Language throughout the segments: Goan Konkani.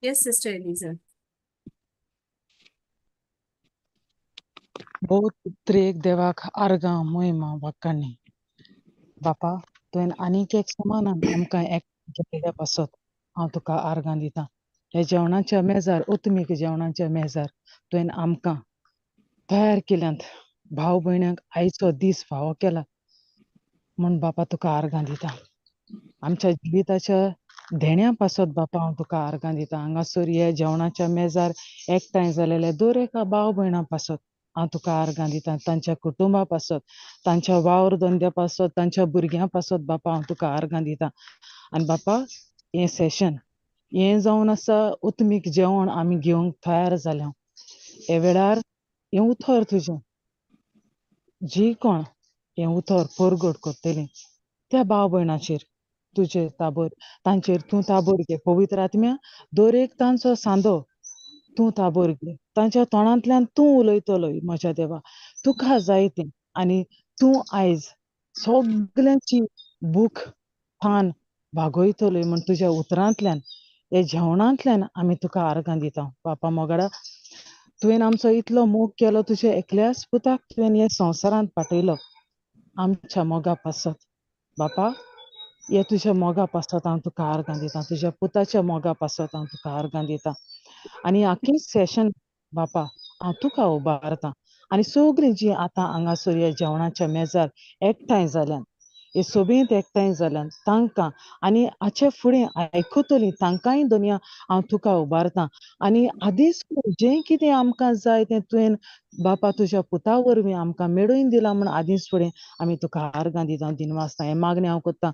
Yes, Sister Eliza. बहुत त्रेक देवाक आर्गां मोहिमा वाक्काणी. बापा, तुवें आनीक एक समानान आमकां एक केल्ल्या पासत हांव तुका आर्गां दितां. ह्या जेवणाच्या मेजार, उत्मीक जेवणाच्या मेजार तुवें आमकां तयार केल्यात. भाव भयणांक आयचो दीस फावो केला म्हूण बापा तुका आर्गां दिता. आमच्या जिविताच्या देण्या पासत बापा हांव तुका आर्गां दिता. हांगासर ह्या जेवणाच्या मेजार एकठांय जालेले दर एका भाव भयणां पासत हांव तुका आर्गां दिता. तांच्या कुटुंबा पासत, तांच्या वावर धंद्या पासत, तांच्या भुरग्यां पासत बापा हांव तुका आर्गां दिता. आनी बापा हें सेशन हें जावन आसा उत्मीक जेवण आमी घेवंक तयार जाल्या. हे वेळार हें उतर तुजें जी कोण हें उतर परगट करतलीं त्या भाव भयणाचेर तुजेर ताबोर, तांचेर तूं ताबोर घे. पवित्र आत्म्या दर एक तांचो सांदो तूं ताबोर घे. तांच्या तोंडांतल्यान तूं उलयतलो म्हज्या देवा, तुका जाय तें. आनी तूं आयज सगल्यांची भूक थान भागयतलोय म्हूण तुज्या उतरांतल्यान हे जेवणांतल्यान आमी तुका आर्गां दिता. बापा मोगाडा, तुवें आमचो इतलो मोग केलो, तुज्या एकल्याच पुताक तुवें हे संवसारांत पाठयलो आमच्या मोगा पासत. बापा हे तुज्या मोगा पासत हांव तुका आर्गां दिता. तुज्या पुताच्या मोगा पासत हांव तुका आर्गां दिता. आनी आखी सेशन बापा हांव तुका उबारतां. आनी सगळीं जीं आतां हांगासर ह्या जेवणाच्या मेजार एकठांय जाल्यान, हे सोबेंत एकठांय जाल्यान तांकां आनी हाचे फुडें आयकतलीं तांकांय दोनया हांव तुका उबारतां. आनी आदींच जें कितें आमकां जाय तें तुवें बापा तुज्या पुता वरवीं आमकां मेळोवन दिलां म्हूण आदींच फुडें आमी तुका आर्गां दिता, दिनवासता. हें मागणें हांव करतां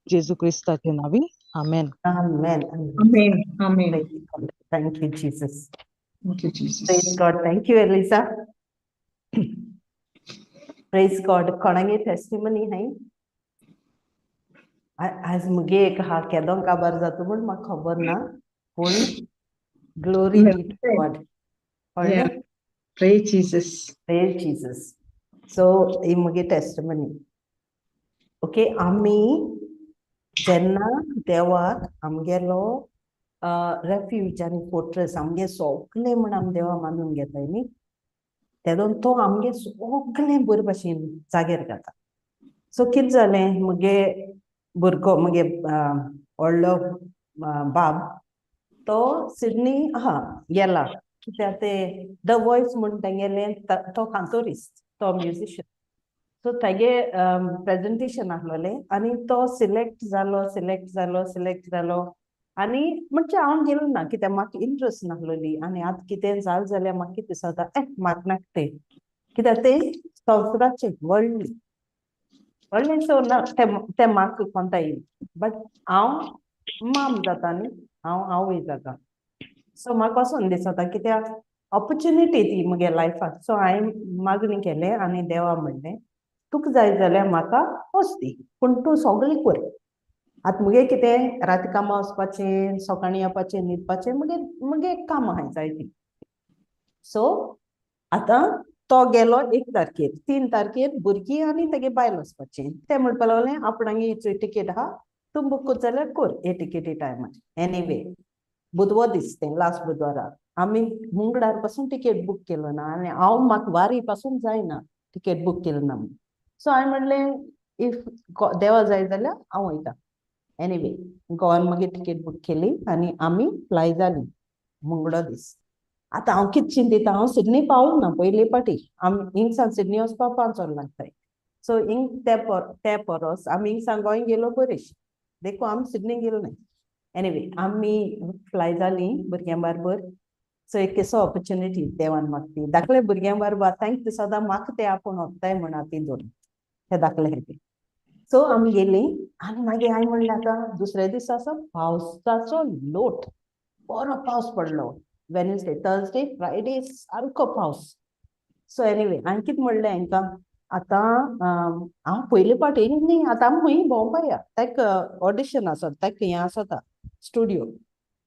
जेजू क्रिस्ताचे नांवी. आमेन. Amen. Amen. Amen. Praise God. Thank you, Jesus. Thank you, Jesus. Praise God. Thank you, Eliza. Praise God. कोणागे testimony हाय? आज मुगे एक हा केदों काबार जाता म्हूण म्हाका खबर ना, पूण ग्लोरी बी टू गॉड. Yeah. Praise Jesus. Praise Jesus. So ही मुगे टेस्टिमनी. ओके, आमी जेन्ना देवाक आमगेलो रेफ्यूज आनी फोर्ट्रेस आमगे सगळें म्हूण आमी देवा मानून घेताय न्ही, तेदोन तो आमगे सगळें बरे भाशेन जाग्यार घाता. सो कितें जालें, मुगे भुरगो मुगे व्हडलो बाब तो सिडनी आहा गेला, कित्याक ते the voice म्हूण तेंगेलें, तो कांतोरिस्ट, तो म्युजिशियन. सो तेगे प्रेजेंटेशन आसलोलें आनी तो सिलेक्ट जालो, सिलेक्ट जालो, सिलेक्ट जालो. आनी म्हणजे हांव गेलो ना कित्याक म्हाका इंट्रस्ट नासलोली. आनी आतां कितें जालें जाल्यार म्हाका कितें दिसता, ए म्हाका नाका तें, कित्याक तें संवसाराचें व्हडलें व्हडलें. सो ना तें म्हाका कोणता येईल, बट हांव माम जाता न्ही, हांव आवय जाता. सो म्हाका वचोन दिसता कित्याक ऑपॉर्चुनिटी ती मुगे लायफाक. सो हांवें मागणी केलें आनी देवा म्हणलें तुका जाय जाल्यार म्हाका वच दी, पूण तूं सगळें कर. आतां मुगे कितें राती कामां वचपाचें, सकाळीं येवपाचें, न्हिदपाचें, मुगे मुगे काम आहाय जायतीं. सो आतां तो गेलो 1 तारखेर, 3 तारखेर भुरगीं आनी तेगे बायल वचपाचें. तें म्हणपाक लागलें आपणागे टिकेट आहा, तूं बूक करता जाल्यार कर हे टिकेटी टायमार. एनिवे बुधवार दीस तें, लास्ट बुधवारा आमी मुंगडार पासून टिकेट बूक केलो ना आनी हांव म्हाका वारी पासून जायना टिकेट बूक केलो ना. सो हांवें म्हणलें if देवा जाय जाल्यार हांव वयता. एनिवे गोवान मागीर टिकेट बूक केली आनी आमी फ्लाय जाली मुंगडो दीस. आतां हांव कितें चिंतिता, हांव सिडनी पावूंक ना पयले पाटी, आमी हिंगसान सिडनी वचपाक 5 वरां लागताय. सो हिंग ते परस आमी हिंगसान गोंय गेलो बरें, देखून आमी सिडनी गेलो न्हय. एनिवे आमी फ्लाय जाली भुरग्यां बरोबर. सो एक केसो ऑपॉर्चुनिटी देवान म्हाका ती धाकले भुरग्यां बरोबर तांकां सदां म्हाका ते आपूण वताय म्हण ती धरून हे धाकले खातीर. सो आमी गेली आनी मागीर हांवें म्हणलें आतां दुसऱ्या दिसा आसा पावसाचो लोट, बरो पावस पडलो. वेनसडे, थर्सडे, फ्रायडे सारको पावस. सो एनिवे हांवें कितें म्हणलें हांकां, आतां हांव पयले फावट येयलें न्ही, आतां आमी खंय भोंवपा या, ताका ऑडिशन आसता, ताका हें आसता स्टुडियो,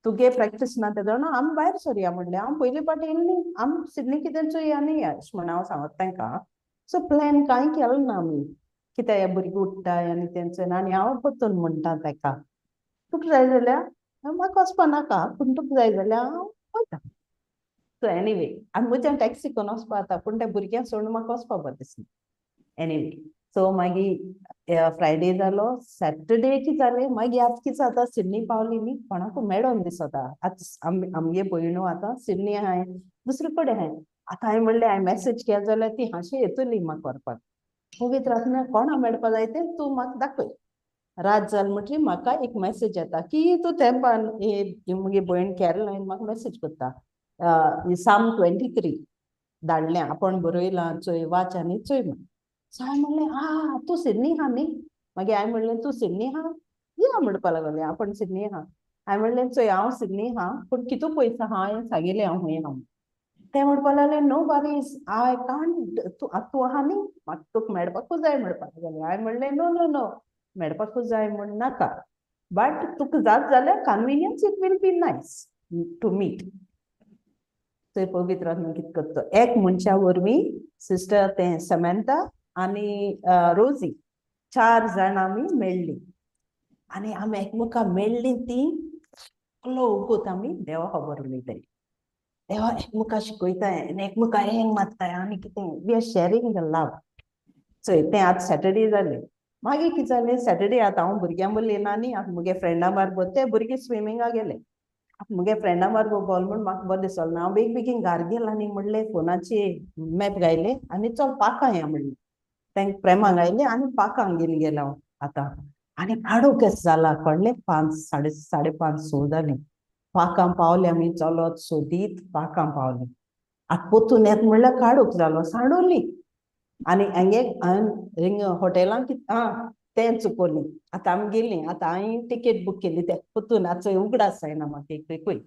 तुगे प्रॅक्टीस ना तेदोना आमी भायर सरया म्हणलें. हांव पयले फावट येयलें न्ही, आमी सिडनी कितें चोया न्ही अशें म्हण हांव सांगता तांकां. सो प्लॅन कांय केलो ना आमी, कित्याक हे भुरगीं उठ्ठाय आनी तेंचें. आनी हांव परतून म्हणटा ताका, तुका जाय जाल्यार म्हाका वचपा नाका, पूण तुका जाय जाल्यार हांव वयता. सो एनिवे, आनी म्हज्यान टॅक्सी करून वचपा जाता, पूण त्या भुरग्यांक सोडून म्हाका वचपा बरें दिसना. एनिवे, सो मागीर फ्रायडे जालो, सॅटरडे कितें जालें, मागीर आतां कितें जाता, सिडनी पावली न्ही, कोणाकू मेळोन दिसता. आतां आमगे भयणू आतां सिडनी आहाय, दुसरे कडेन आहाय. आतां हांवें म्हणलें, हांवें मॅसेज केलो जाल्यार ती हांशें येतली म्हाका व्हरपाक. पवित्र आत्म्या कोणा मेळपा जाय तें तूं म्हाका दाखय. रात जाल म्हटली म्हाका एक मॅसेज येता की तूं तेंपान मुगे भयण कॅरलायन म्हाका मॅसेज करता, साम 23 धाडलें, आपूण बरयलां, चोय वाच आनी चोय म्हण. सो हांवें म्हणलें, आ तूं सिडनी आहा न्ही. मागीर हांवें म्हणलें, तूं सिडनी आहा? या म्हणपा लागलें, आपूण सिडनी आहा. हांवें म्हणलें, चोय हांव सिडनी आहा, पूण कितू पयस आहा हांवें सांगिल्लें हांव खंय आहा. तें म्हणपा लागलें, नो वरीज, I can't, तूं आतां आहा न्ही, म्हाका तुका मेळपाकूच जाय म्हणपाक लागलें. हांवें म्हणलें, नो नो नो, मेळपाकूच जाय म्हण नाका, बट तुका जात जाल्यार convenience it will be nice to meet. थंय पवित्र आत्मा कितें करता, एक मनशा वरवीं सिस्टर तें सेमेंता आनी रोजी 4 जाण आमी मेळ्ळीं, आनी आमी एकमेकां मेळ्ळीं ती सगलो वगत आमी देवा खबर उलयताय, देवा एकमेकां शिकयताय आनी एकमेकां एंग मारताय आनी कितें, we are sharing the love. चोय तें आतां सॅटरडे जालें. मागीर कितें जालें, सॅटरडे आतां हांव भुरग्यां बरोबर येना न्ही, आतां म्हगे फ्रेंडा बारबर ते भुरगीं स्विमिंगा गेले. आतां म्हगे फ्रेंडा बारबर बोल म्हूण म्हाका बरें दिसलें ना. हांव बेग बेगीन घार गेलें आनी म्हणलें फोनाचे मॅप गायले आनी चल पाकां या म्हणलें. तांकां प्रेमाक गायलें आनी पाकां घेवन गेलें हांव आतां. आनी काडूं केस जाला कळ्ळें, 5 5:30 6 जालीं. पाकां पावले आमी, चलत सोदीत पाकां पावले. आतां पोतून येत म्हणल्यार काडूंक जालो सांडोली. आनी हांगे हिंग हॉटेलांत आं तें चुकोली. आतां आमी गेलीं, आतां हांवें टिकेट बूक केली ते पोतून. आतां चोय उगडास जायना म्हाका एकूय,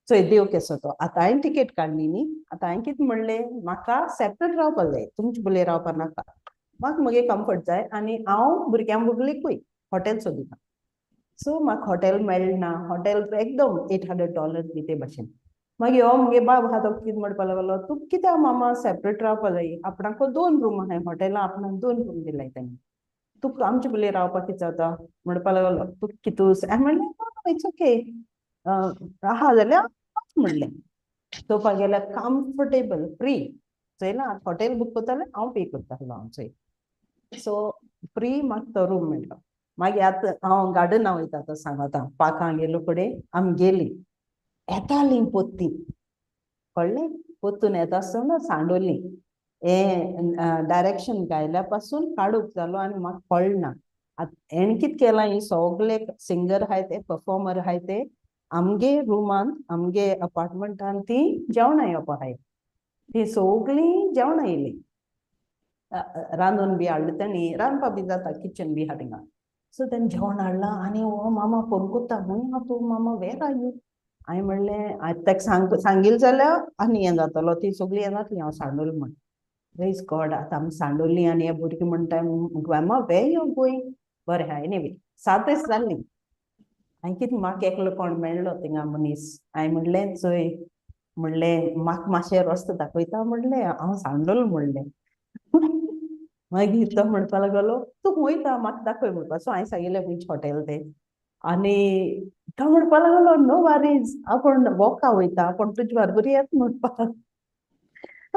चोय देव केसो तो. आतां हांवें टिकेट काडली न्ही, आतां हांवें कितें म्हणलें, म्हाका सेपरेट रावपाक जाय, तुमचे बुले रावपाक नाका, म्हाका म्हगे कम्फर्ट जाय आनी हांव भुरग्यां बगलेकूय हॉटेल सोदिता. सो म्हाका हॉटेल मेळना, हॉटेल एकदम $800 बी ते भाशेन. मागीर हो मुगे बाब आहा तो कितें म्हणपाक लागलो, तूं कित्याक मामा सेपरेट रावपा जाय, आपणाक 2 रूम आहाय हॉटेलां, आपणाक 2 रूम दिलाय ताणें, तुका आमचे बुले रावपाक कितें जाता म्हणपाक लागलो, तूं कितू. हांवें म्हणलें, it's okay, आहा जाल्यार म्हणलें. चोवपाक गेल्यार कम्फर्टेबल फ्री, चोयला हॉटेल बूक करतालें हांव पे करतालो हांव चोय. सो फ्री म्हाका तो रूम मेळ्ळो. मागीर आतां हांव गार्डना वयता तो सांगता, पाकां गेलो कडेन आमी गेलीं, येतालीं पोत्ती, कळ्ळें, पोत्तून येता आसतना सांडोली हें डायरेक्शन गायल्या पासून काडूंक जालो आनी म्हाका कळना. आतां हेणें कितें केलां, ही सगळे सिंगर आहाय ते परफॉर्मर आहाय ते आमगे रुमान आमगे अपार्टमेंटान ती जेवणां येवपा आहाय, ती सगळीं जेवणां येयलीं, रांदून बी हाडलें तांणी, रांदपा बी जाता, किचन बी आहा थिंगा. सो तेणें जेवण हाडलां आनी हो मामा फोन करता, खंय आहा तूं मामा, वेर are you. हांवें म्हणलें, आतां ताका सांगिल्लें जाल्यार आनी हें जातलो, ती सगळीं हें जातली, हांव सांडोली म्हण. प्रेज गॉड, आतां आमी सांडोली आनी हे भुरगीं म्हणटा, ग्रॅमा वेर you going. बरें आहा, एनिवे 7 जालीं. हांवें कितें म्हाका एकलो कोण मेळ्ळो थिंगा मनीस, हांवें म्हणलें, चोय म्हणलें म्हाका मातशें रस्तो दाखयता म्हणलें, हांव सांडोल म्हणलें. मागीर तो म्हणपा लागलो, तूं वयता म्हाका दाखय म्हणपा. सो हांवें सांगिल्लें खंयचें हॉटेल तें. आनी तो म्हणपा लागलो, नो वरीज, आपूण वॉका वयता, आपूण तुजे बरोबर येत म्हणपाक.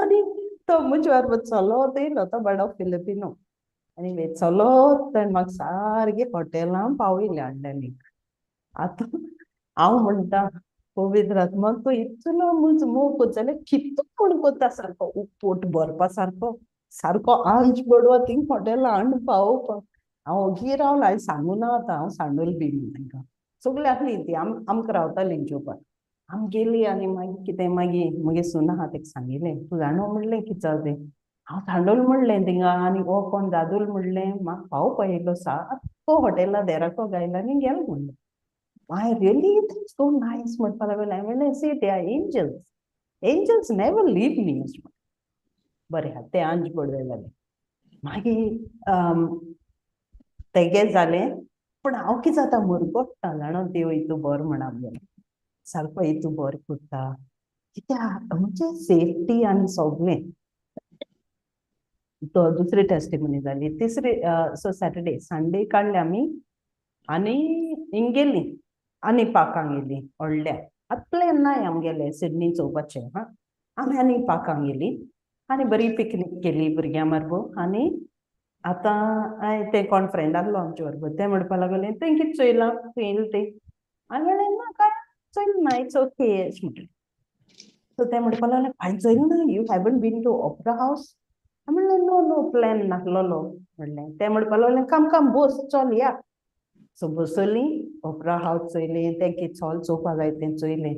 आनी तो म्हजे बरोबर चलोत येयलो, तो बाबडो फिलिपिनो. आनी चलोत ताणें म्हाका सारकें हॉटेलां पावयलें हाडल्यांनी. आतां हांव म्हणटा, पवित्र आत्मा तूं इतलो म्हजो मोग करता जाल्यार कितू म्हूण करता, सारको पोट भरपा सारको, सारको आंज बडवा थिंग हॉटेलां हाडून पावोवपाक. हांव ओगी रावलां, हांवें सांगू ना आतां हांव सांडोल बी म्हूण तांकां. सगळीं आसलीं ती आमकां रावतालीं जेवपाक. आमी गेलीं आनी मागीर कितें, मागीर म्हगे सून आहा ताका सांगिल्लें, तूं जाणा म्हणलें कितें जालें तें, हांव सांडोल म्हणलें थिंगा आनी हो कोण दादूल म्हणलें म्हाका पावोवपा येयलो, सारको हॉटेला देराको गायला आनी गेलो म्हणलें. I really that's so nice म्हणपा लागलो. हांवें म्हणलें, see they are angels, angels never leave me. बरें आहा, तें आंज बडवे जालें. मागीर तेगे जालें, पूण हांव कितें जाता मुरगोट्टा जाणा, देव इतू बरो म्हण आमगेलो, सारको इतू बरो करता, कित्याक म्हणजे सेफ्टी आनी सगळें. तो दुसरी टेस्टिमनी जाली. तिसरी, सो सॅटरडे संडे काडले आमी आनी हिंग गेलीं. आनी पार्कांक गेली व्हडल्या. आतां प्लॅन नाय आमगेले सिडनी चोवपाचें. हा, आमी आनी पार्कांक गेली आनी बरी पिकनीक केली भुरग्यां बरोबर. आनी आतां हांवें तें कोण फ्रेंड आहलो आमचे बरोबर, तें म्हणपा लागलें, तुवें कितें चोयलां, खंय येयलें तें? हांवें म्हणलें, ना, कांय चोयलें ना, it's okay अशें म्हटलें. सो तें म्हणपा लागलें, कांय चोयलें ना? You haven't been to Opera House? हांवें म्हणलें, नो नो, प्लॅन नासलेलो म्हणलें. तें म्हणपा लागलें, कम कम, बोस, चल या. सो बसली, ओपरा हावस चोयलें, तें कितें सोल चोवपा जाय तें चोयलें.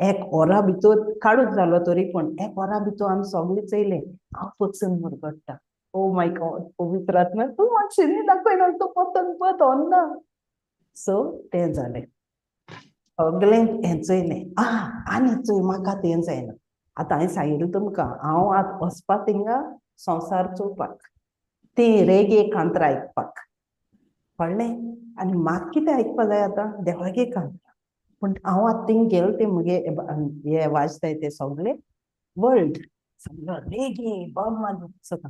एक वरा भितर काडूच जालो, तरी पण एक वरा भितर आमी सगळें चोयलें. हांव पसून मुरगट्टा, ओ my God, पवित्र आत्मा, तूं म्हाका सिडनी दाखयना, तूं परतून परत वचना. सो तें जालें, सगळें हें चोयलें. आ, आनी चोय, म्हाका तें जायना. आतां हांवें सांगिल्लें तुमकां, हांव आतां वचपा थिंगा संवसार चोवपाक, ती रेगे कांतरां आयकपाक, कळ्ळें? आनी म्हाका कितें आयकपा जाय आतां? देवागे कांतरां. पूण हांव आतां थिंग गेल ते मुगे हे वाजताय ते सगळे वर्ल्ड सगळो रेगे बॉब मार्ली.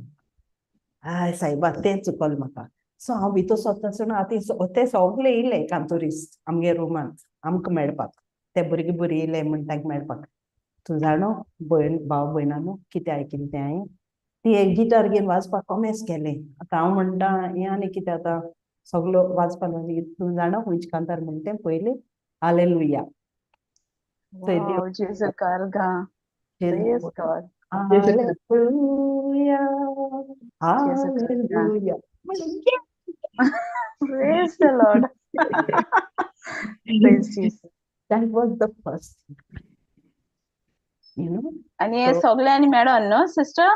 हाय सायबा, तें चुकल म्हाका. सो हांव भितर सोदता आसतना आतां ते सगळे येयले कांतोरिस्ट आमगे रुमांत आमकां मेळपाक. ते भुरगे बरी येयले म्हण तांकां मेळपाक. तूं जाणो भयण, भाव भयणांनो, कितें आयकिलें तें हांवें? ती एक गिटार घेवन वाजपाक कोमेस केलें. आतां हांव म्हणटा, हें आनी कितें आतां सगलो वाजपाक लागली. तूं जाणा खंयचे कांतार म्हणटा तें? पयलें hallelujah. Wow, Jesus karga. Praise God. Hallelujah. Jesus karga. Hallelujah. Praise the Lord. Praise Jesus. That was the first thing. आणि हे So- सगळ्यांनी मेळोन न्हू सिस्टर?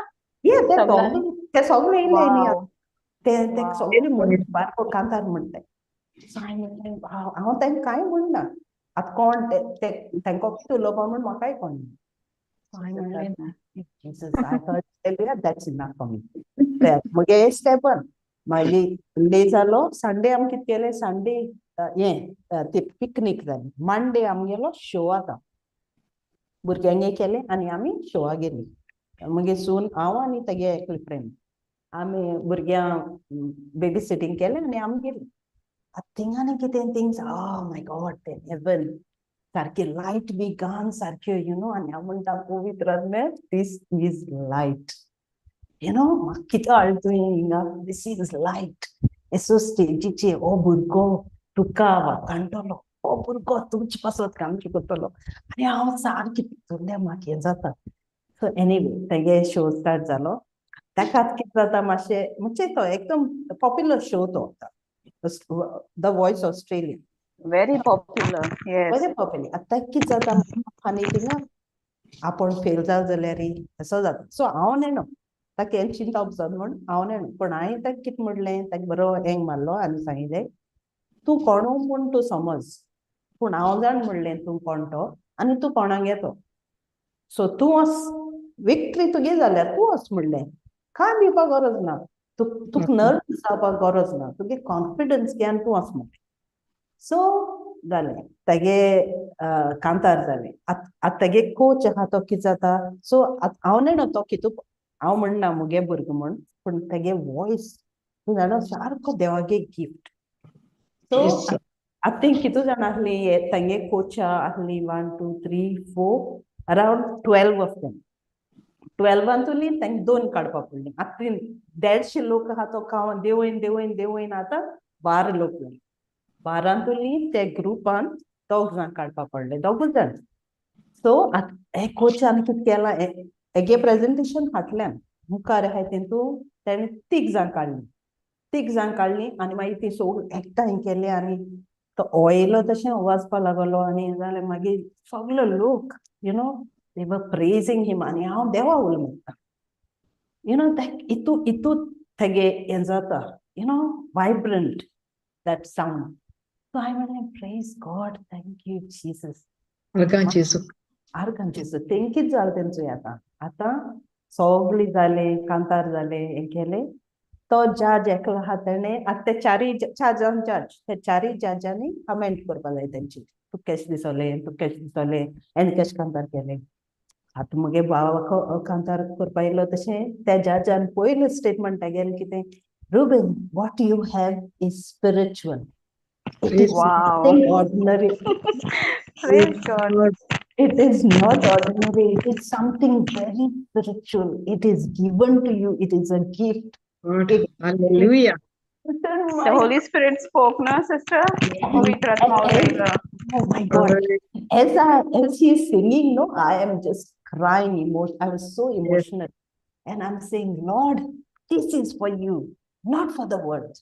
Yeah, ते सगळ्यांनी? ते सगळे येयले न्ही. ते ते सगळे म्हण बारको कांतार म्हणटाय. सो हांवें म्हणलें, हांव तांकां कांय म्हणना आतां. कोण ते तांकां कितें उलोवपा म्हूण म्हाकाय कोण ना. सो हांवें म्हणलें, Jesus, I heard hallelujah, that's enough for me. मुगे स्टेपन मागीर डे जालो. संडे आमी कितें केलें? संडे हें ती पिकनीक जाली. मंडे आमगेलो शो. आतां भुरग्यांक केलें आनी आमी शोआ गेली. मुगे सून, हांव आनी तेगे एकली फ्रेंड, आमी भुरग्यांक बेबी सिटींग केलें आनी आमी गेली. आतां थिंगा आनी कितें things, oh my God, तें हेवन सारकें, लायट बी गान सारक्यो you know. आनी हांव म्हणटा, पवित्र आत्मे, this is light you know. म्हाका कितें हाडलें तुवें हिंगा? This is light. येसो स्टेजीचेर हो भुरगो तुका वाखाणटलो, हो भुरगो तुमचे पासत काम करतलो. आनी हांव सारकें भितरल्या म्हाका हें जाता. सो एनिवे, तेगे शो स्टार्ट जालो. ताका आतां कितें जाता मातशें, म्हणजे तो एकदम पॉप्युलर शो तो आतां, the voice Australia. Very popular, yes. बरें पॉप्युलर. आतां कितें जाता आनी थिंगा आपूण फेल जाल जाल्यार असो जाता. सो हांव नेणो ताका हें चिंतप जाता म्हूण हांव नेणो, पूण हांवें ताका कितें म्हणलें, ताका बरो हेंग मारलो आनी सांगिल्लें, तूं कोणू म्हूण तूं समज, पूण हांव जाण म्हणलें तूं कोण तो आनी तूं कोणाक येतो. सो तूं वच, विक्ट्री तुगे जाल्यार तूं वच म्हणलें. कांय भिवपाक गरज ना, तुका नर्वस जावपाक गरज ना, तुगे कॉन्फिडन्स घे आनी तूं वच म्हणलें. सो जालें, तेगे कांतार जालें. आतां आतां तेगे कोच आहा तो कितें जाता, सो आतां हांव नेणो तो कितू, हांव म्हणना मुगे भुरगो म्हूण, पूण तेगे वॉयस तूं जाणा, सारको देवागे गिफ्ट. सो आतां तें कितू जाणां आसलीं तेंगे कोचा आसलीं? One, two, three, four, around 12 of them. ट्वेल्वांतुली तांकां दोन काडपाक पडली. आतां 150 लोक आहा, तो खावन देंवयन देंवयन देंवयन आतां 12 लोक जाले. बारांतुली ते ग्रुपान दोग जाण काडपाक पडले, दोगूच जाण. सो आतां हे कोचान कितें केलां, हेगे प्रेजेंटेशन फाटल्यान मुखार आहाय, तेतून तेणें तीग जाण काडली, तीग जाण काडली आनी मागीर ती सगळीं एकठांय केली आनी तो येयलो तशें वाजपा लागलो आनी जालें. मागीर सगळे लोक they were praising him. आनी हांव देवा उलो म्हणटा you know इतू इतू तेगे हें जाता vibrant that sound. So हांवें म्हणलें, praise God, thank you Jesus. आर्गां जेजू. आर्गां जेजू. तें कितें जालें तेंचो आतां, आतां सगळें जालें, कांतार जालें, हें केलें. तो जज एकलो आहा, तेणें आतां ते चारूय चार जाण जज, ते चारूय जजांनी कमेंट करपा जाय तेंची, तुका केशें दिसोलें, तुका केशें दिसोलें, हेणें केशें कांतार केलें. आतां मुगे भावाक कांतार करपा येयलो तशें त्या जजान पयलें स्टेटमेंट तेगेलें कितें? Ruben, what you have is spiritual. It Praise is Wow. Nothing ordinary. Praise God. God. It is not ordinary. It is something very spiritual. It is given to you. It is a gift. God. Hallelujah. The Holy Spirit spoke, no, sister? पवित्र आत्मा उलयलो. Oh my God. As he's singing, no, I am just crying. I was so emotional. And I'm saying, "Lord, this is for you, not for the world.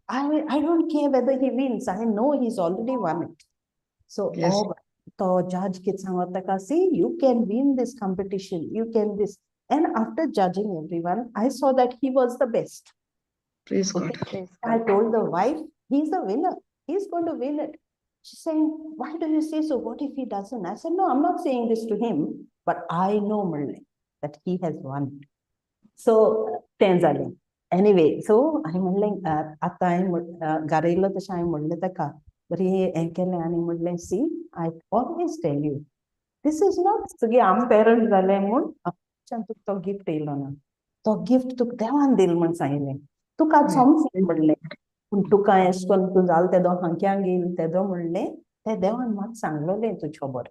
I don't care whether he wins. I know he's already won it." So oh, तो judge कित सांगता ताका, "See, you can win this competition. You can this." And after judging everyone, I saw that he was the best. Praise God. Praise I God. Told the wife, "He's the winner. He's going to win it." She's saying, "Why do you say so? What if he doesn't?" I said, "No, I'm not saying this to him, but I know," म्हणलें, "that he has won." So तें जालें. Anyway, so हांवें म्हणलें, आतां हांवें घरा येयलो तशें हांवें म्हणलें ताका, बरें हें केलें आनी म्हणलें, "See, I always tell you, this is not तुगे आम पेरंट जाले म्हूण आमच्यान तुका तो गिफ्ट येयलो ना. तो गिफ्ट तुका देवान दिल म्हूण सांगिल्लें. तुका आज समज," म्हणलें, "पूण तुका एशें कोन्न तूं जाल तेदो हांक्यांक येयल तेदो," म्हणलें, "तें देवान म्हाका सांगलोलें तुजें खबर.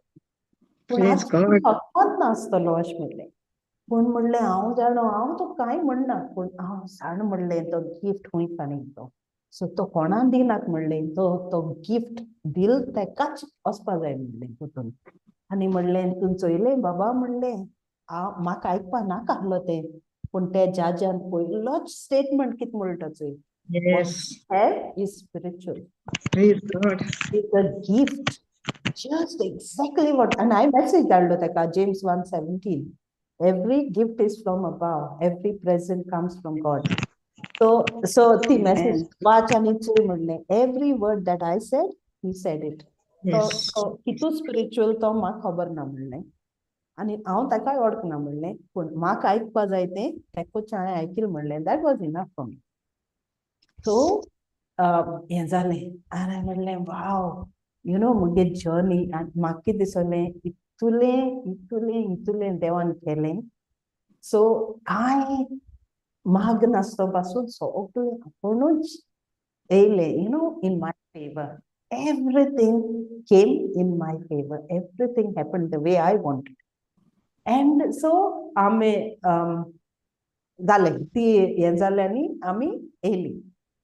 पूण Praise आज God. शकत नासतलो," अशें म्हणलें. "पूण," म्हणलें, "हांव जाणो, हांव तुका कांय म्हणना, पूण हांव जाण," म्हणलें, "तो गिफ्ट खूंय काडीन तो. सो तो कोणा दिनाक," म्हणलें, "तो तो गिफ्ट दिल तेकाच वचपा जाय," म्हणलें, "तितून." आनी म्हणलें, "तूं चोयलें बाबा," म्हणलें, "हांव म्हाका आयकपा नाका आहलो तें, पूण त्या जजान पयलोच स्टेटमेंट कितें म्हणटा चोय, have is spiritual." Praise God. It's a gift. Just exactly what, and I message धाडलो ताका, James 1:17. Every gift is from above. Every present comes from God. So ती message वाच आनी चोय, म्हणलें. Every word that I said, he said it. तो तो कितू स्पिरिच्युअल तो म्हाका खबर ना, म्हणलें, आनी हांव ताकाय वळखना, म्हणलें, पूण म्हाका आयकपा जाय तें तेकूच हांवें आयकिलें, म्हणलें. That was enough for me. So हें जालें आनी हांवें म्हणलें, वाव, you know मुगे जर्नी. आनी म्हाका कितें दिसलें, इतुलें इतुलें इतुलें देवान केलें. सो कांय माग नासतो पासून सगळें आपुणूच येयलें, in my favour. Everything came in my favor. Everything happened the way I wanted. And so आमी जालें ती हें जालें आनी आमी येयली.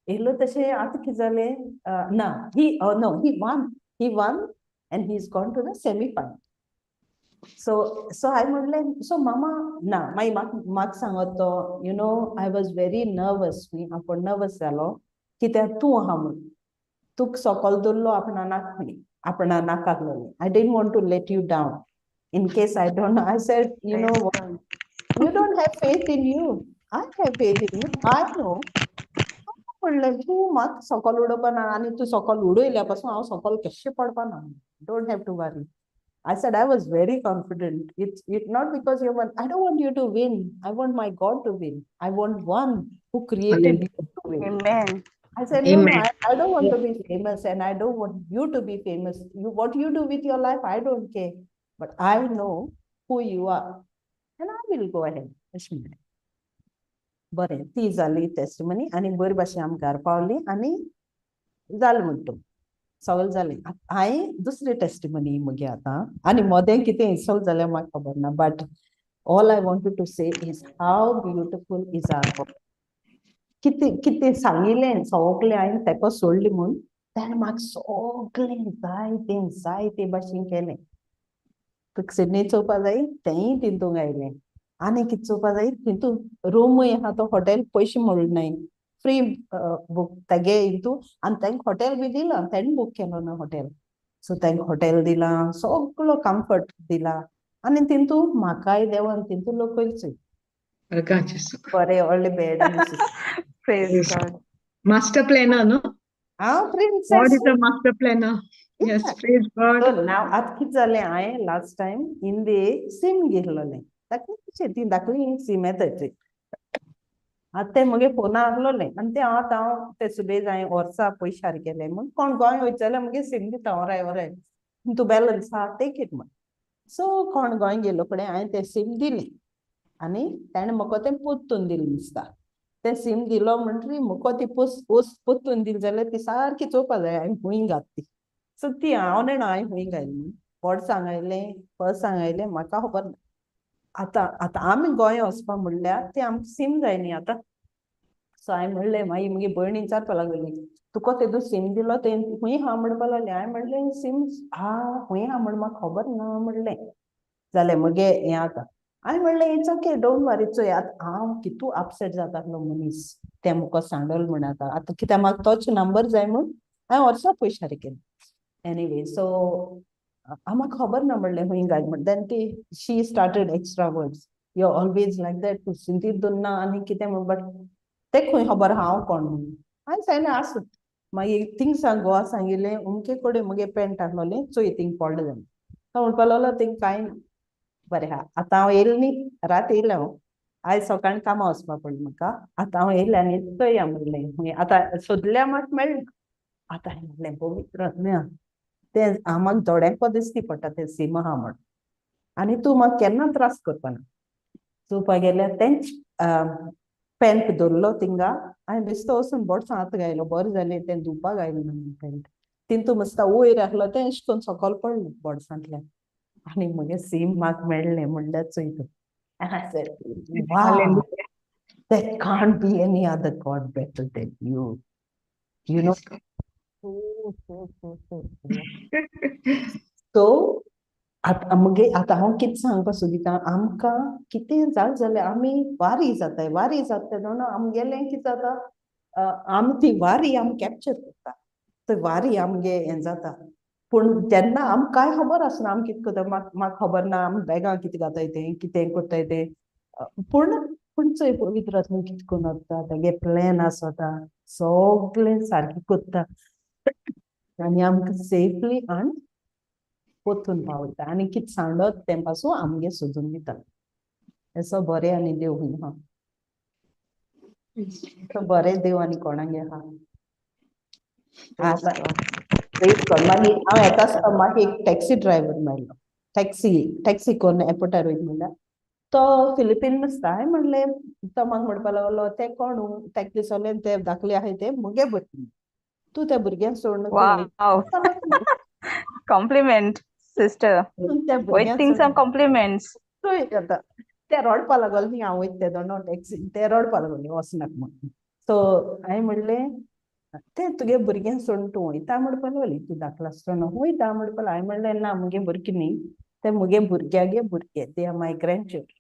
येयलो तशें आतां कितें जालें, ना, he, no, he won. He won and he is gone to the semi final. So हांवें म्हणलें, सो मामा ना, मागीर म्हाका सांगत तो, "I was very nervous." आपूण नर्वस जालो कित्याक तूं आहा म्हूण. तुका सकल दवरलो आपणा नाक खंय आपणा नाका आहलोलें. "I didn't want to let you down in case I don't know." I said, "You know what? You don't have faith in you. I have faith in you. I know." म्हणलें, "तूं म्हाका सकल उडोवपा ना आनी तूं सकल उडयल्या पासून हांव सकल केश्शें पडपा ना. Don't have to worry." I said, "I was very confident. It's it not because you want, I don't want you to win. I want my God to win. I want one who created you to win." Amen. I said, No, Amen. I don't want to be famous and I don't want you to be famous. You what you do with your life, I don't care. But I know who you are. And I will go ahead." अशें म्हणलें. बरें, ती जाली टेस्टिमनी आनी बरी भाशेन आमी घर पावली आनी जालें म्हणटा सगळें जालें. हांवें दुसरी टेस्टिमनी मुगे आतां आनी मोदें कितें इन्सल्ट जाल्यार म्हाका खबर ना, but all I wanted to say is how beautiful is our God. कितें कितें सांगिल्लें सगळें हांवें ताका सोडलें म्हूण ताणें म्हाका सगळें जाय तें जाय ते भाशेन केलें. तुका सिडनी चोवपा जाय, तेंय तितूंक आयलें. आनी कितें चोवपा जाय, तितून रुमूय आहा. तो हॉटेल पयशे म्हणून फ्री बूक तागे हितू आनी तांकां हॉटेल बी दिलां. तेणें बूक केलो ना हॉटेल. सो तांकां हॉटेल दिलां, सगळो कम्फर्ट दिला आनी तितू म्हाकाय देवान तितू लोकयच बरें व्हडलें bed. Praise Yes. God. Master planner, no? हांव God princess. Is a master planner. Yes, praise God. So now आतां कितें जालें, हांवें लास्ट टायम इंदे सीम घेतलोलें. ताका ती धाकली सीम येता ती. आतां तें म्हगे फोनार आहलोलें आनी तें आतां हांव ते सुबेज हांवें वर्सा पयशार केलें म्हूण कोण गोंय वयता जाल्यार म्हगे सीम दिता, ओराय ओराय, तूं बॅलन्स आहा, टेक it म्हण. सो कोण गोंय गेल्लो कडेन हांवें तें सीम दिलें आनी ताणें म्हाका तें परतून दिलें दिसता. तें सीम दिलो म्हणटरी मुको ती पोस पोस पोत्तून दिली जाल्यार ती सारकी चोवपा जाय हांवें खूंय घात ती. सो ती हांव नेणा हांवें खूंय घायली म्हूण. बोर्ड सांगायलें, पर्स सांगायलें, म्हाका खबर ना. आतां आतां आमी गोंया वचपा म्हणल्यार ती आमकां सीम जाय न्ही आतां. सो हांवें म्हणलें, मागीर मुगे भयण विचारपा लागली, तुका तेदू सीम दिलो तें खूंय आहा म्हणपा लागली. हांवें म्हणलें सीम हा खूंय आहा म्हण म्हाका खबर ना म्हणलें. जालें मुगे हें आतां. हांवें म्हणलें it's okay, don't वरी, चोय आतां हांव कितू अपसेट जातालो मनीस तें मुको सांडल म्हण. आतां आतां कित्याक म्हाका तोच नंबर जाय म्हूण हांवें वर्सां पयशार केलें. एनीवे, सो म्हाका खबर ना म्हणलें खूंय घाल म्हण. देन ती she started extra words, you always like that, तूं सिंतीत दोन्ना आनी कितें म्हण, बट तें खंय खबर हांव कोण म्हणून. हांवें सांगलें आसूं. मागीर थिंगसान गोवा सांगिल्लें, अमके कडेन मुगे पेंट आहलोलें चोय थिंग पडलें जाल्यार. तो म्हणपा लागलो थिंग कांय ना, बरें आहा. आतां हांव येयलें न्ही, रात येयलें हांव, आयज सकाळीं कामां वचपा पडलें म्हाका. आतां हांव येयलें आनी चोया म्हणलें, आतां सोदल्या म्हाका मेळ्ळें. आतां हांवें म्हणलें पवित्र आत्म्या, तें म्हाका दोळ्यांक दिसती पडटा तें सीम आहा म्हण, आनी तूं म्हाका केन्ना त्रास करपाना. चोवपा गेल्यार तेंच पेंट दवरलो थिंगा. हांवें बेश्तो वचून बोडसां हात घायलो, बरें जालें तें धुवपाक घायलें ना पेंट. तितू मस्ता वयर आहलो तें अशें करून सकयल पडलें बोडसांतल्यान आनी मुगे सीम म्हाका मेळ्ळें म्हणल्यार चोय तूं. And I said, wow, Hallelujah. there can't be any other God better than you. You know, Praise God. so, so, so, so. So, आतां मुगे आतां हांव कितें सांगपा सोदिता, आमकां कितें जालें जाल्यार आमी वारी जाताय, वारी जाता तेन्ना आमगेलें कितें जाता, आमी ती वारी आमी कॅप्चर करता, ते वारी आमगे हें जाता. पूण जेन्ना आमकां कांय खबर आसना आमी कितें करता, म्हाका खबर ना आमी बॅगां कितें घाताय तें, कितें करताय तें. पूण पूण चोय पवित्र आत्मो कितें करून वता, तेगे प्लॅन आसता, सगळें सारकें करता आनी आमकां सेफली हाण पोतून पावयता आनी कितें सांडत तें पासून आमगे सोदून दिता. असो बरें आनी देव खूंय आहा, असो बरें देव आनी कोणागे आहा. Praise God. Praise God. मागीर हांव येता आसतना म्हाका एक टॅक्सी ड्रायव्हर मेळ्ळो, टॅक्सी टॅक्सी करून एअरपोर्टार वयता म्हणल्यार तो फिलिपीन आसता. हांवें म्हणलें, तो म्हाका म्हणपा लागलो तें कोण तेका दिसलें ते धाकले आहाय ते मुगे भुरगीं, तूं त्या भुरग्यांक सोडून तूं Wow. Compliment, sister. त्या भुरग्यांक Waiting some सोडून compliments. चोय आतां ते रडपा लागलो न्ही, हांव वयता तेदोना टॅक्सी ते रडपा लागलो न्ही वचनाक म्हूण. सो हांवें म्हणलें तें तुगे भुरग्यांक सोडून तूं वयता म्हणपा लागली, तूं धाकलो आसतना वयता म्हणपा लागली. हांवें म्हणलें ना, मुगे भुरगीं न्ही ते, मुगे भुरग्यागे भुरगे, they are my grandchildren.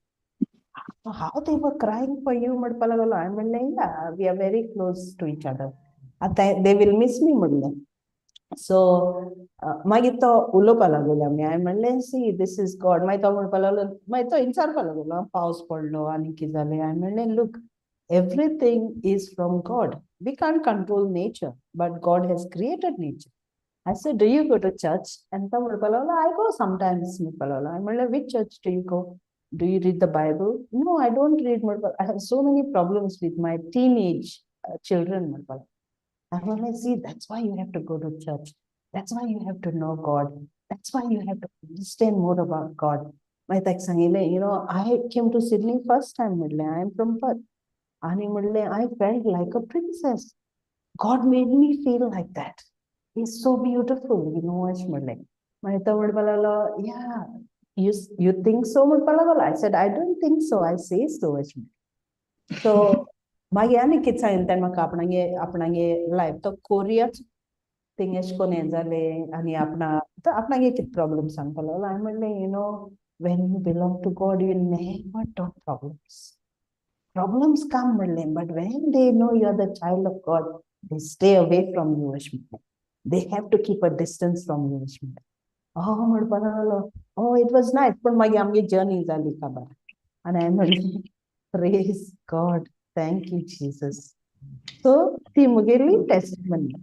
How they were crying for you म्हणपा लागलो. हांवें म्हणलें yeah, we are very close to each other, आतां they will miss me म्हणलें. सो मागीर तो उलोवपा लागलो आमी. हांवें म्हणलें सी this is God. मागीर तो म्हणपा लागलो, मागीर तो विचारपा लागलो पावस पडलो आनी कितें जालें. हांवें म्हणलें look, everything is from God. We can't control nature, but God has created nature. I said, do you go to church? And तो म्हणपा लागलो, I go sometimes म्हणपा लागलो. हांवें म्हणलें which church do you go? Do you read the Bible? No, I don't read म्हणपा. I have so many problems with my teenage children म्हणपा लागलो. I म्हणलें see, that's why you have to go to church. That's why you have to know God. That's why you have to understand more about God. मागीर ताका सांगिल्लें, you know, I came to Sydney first time म्हणलें, I am from Perth. आनी म्हणलें I felt like a princess. God made me feel like that. He's so beautiful, you know, अशें म्हणलें. मागीर तो म्हणपा लागलो, yeah, you think so म्हणपा लागलो. I said, I don't think so, I say so अशें म्हणलें. So मागीर आनी कितें सांगिल्लें ताणें म्हाका, आपणागे आपणागे लायफ तो कोरियाच थिंग एशें कोन्न हें जालें आनी आपणा तो आपणागे कितें प्रॉब्लम सांगपा लागलो. हांवें म्हणलें, you know, when you belong to God, you never talk problems. Problems come म्हणलें, but when they know you are the child of God, they stay away from you अशें म्हणलें. They have to keep a distance from you अशें म्हणलें. Oh म्हणपा लागलो, oh it was nice. पूण मागीर आमगे जर्नी जाली काबार. आनी हांवें म्हणलें praise God, thank you Jesus. So ती मुगेली testimony.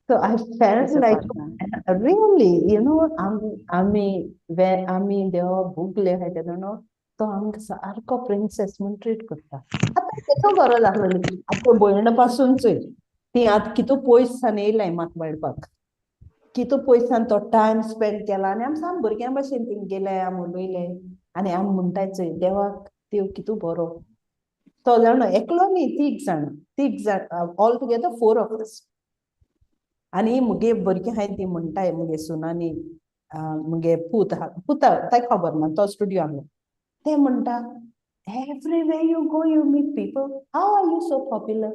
So I felt like really, you know, आमी आमी देवा भुगले आहाय तेदोना तो आमकां सारको प्रिन्सेस म्हूण ट्रीट करता. आतां केदो बरो जालो. आतां भयण पासून चोय ती आतां कितू पयस सान येयलाय म्हाका मेळपाक, कितू पयसान तो टायम स्पेंड केला आनी आमी साम भुरग्यां भशेन थिंग गेले, आमी उलयले आनी आमी म्हणटाय चोय देवाक देव कितू बरो. तो जाणा एकलो न्ही, तीग जाणां, तीग जाण, all together four of us. आनी मुगे भुरगीं आहाय ती म्हणटाय, मुगे सुनांनी, मुगे पूत आहा, पुता ताका खबर ना, तो स्टुडियो आहलो. ते म्हणटा, "Everywhere you go, you meet people. How are you so popular?"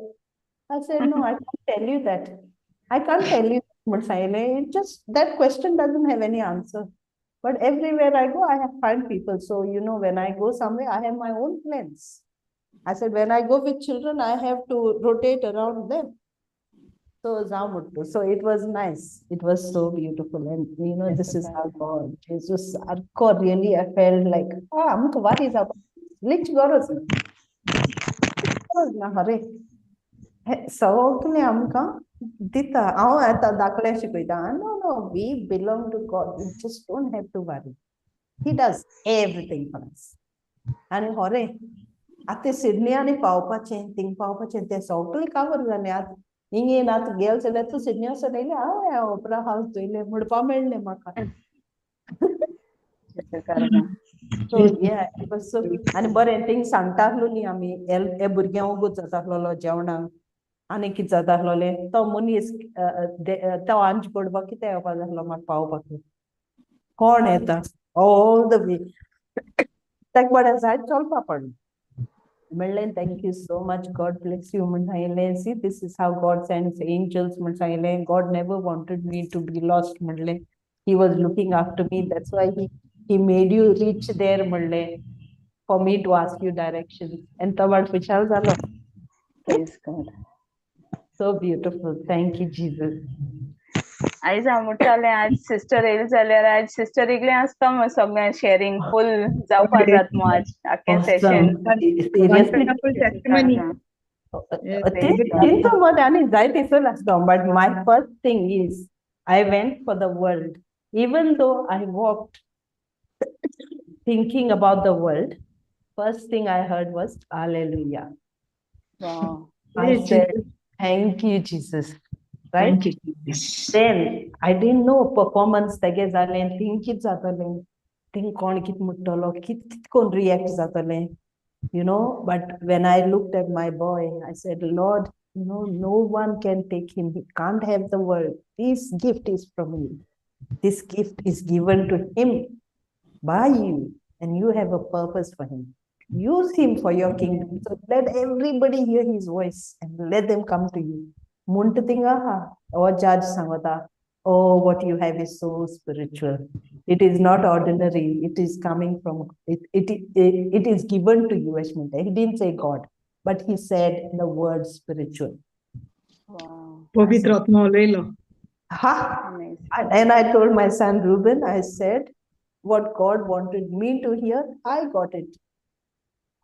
I said, "No, I can't tell you that. I can't tell you," म्हण सांगलें. It just, that question doesn't have any answer. But everywhere I go, I have find people. So, when I go somewhere, I have my own plans. I said, when I go with children, I have to rotate around them. So, जावं म्हणटा. So it was nice. It was so beautiful. And this is how God, Jesus, सारको really, I felt like, ah, आमकां वारी जावपा लिच गरज ना. गरज ना खरें. हे सगळें आमकां दिता. हांव आतां धाकल्या शिकयता, No, we belong to God. We just don't have to worry. He does everything for us." आनी खरें आतां सिडनी आनी पावपाचें, थिंग पावपाचें, तें सगळें कवर जालें. आतां हिंग आतां गेल जाल्यार तूं सिडनी वचोन येयलें, हांव ओपरा हावस चोयलें म्हणपा मेळ्ळें म्हाका. So yeah, it was so, आनी बरें थिंग सांगता आसलो न्ही आमी, हे भुरग्यां वगत जाता आसलेलो जेवणाक आनी कितें जाता आसलोलें, तो मनीस तो आमचे पडपाक कितें येवपा जाय आसलो म्हाका पावपाक, कोण येता ऑल the way, ताका बरें जायत चलपा पडलें. म्हणलें, "Thank you so much, God bless you," म्हण सांगलें. "See, this is how God sends angels," म्हण सांगलें. "God never wanted me to be lost," म्हणलें. "He was looking after me. That's why he made you reach there," म्हणलें, "for me to ask you directions." And तो वाट खुशाल जालो. Praise God. So beautiful. Thank you, Jesus. आयज हांव म्हणटालें, आज सिस्टर येयली जाल्यार आज सिस्टर इगलें आसता मग सगळें शेअरिंग फूल जावपा जात मग आज आख्खें session. Seriously. Wonderful testimony. Yes, तिंतो मत आनी जाय तितून आसता, but my first thing is I went for the world. Even though I walked thinking about the world, first thing I heard was "Hallelujah." Wow. I Praise said, Jesus. "Thank you, Jesus." Right? Thank you, Jesus. Then I didn't know performance तेगे जालें, थिंग कित जातलें, थिंग कोण कित म्हणटलो, कित कित कोण रिएक्ट जातलें. But when I looked at my boy, I said, "Lord, no one can take him. He can't have the world. This gift is from you. This gift is given to him by you, and you have a purpose for him. Use him for your kingdom. So let everybody hear his voice and let them come to you." म्हूण थिंगा आहा, हो जज सांगता, "Oh, what you have is so spiritual. It is not ordinary. It is coming from it, it is given to you," अशें म्हणटा. He didn't say God, but he said the word "spiritual." Wow. पवित्र आत्मा उलयलो. Ha! Amazing. And I told my son Reuben, I said, "What God wanted me to hear, I got it."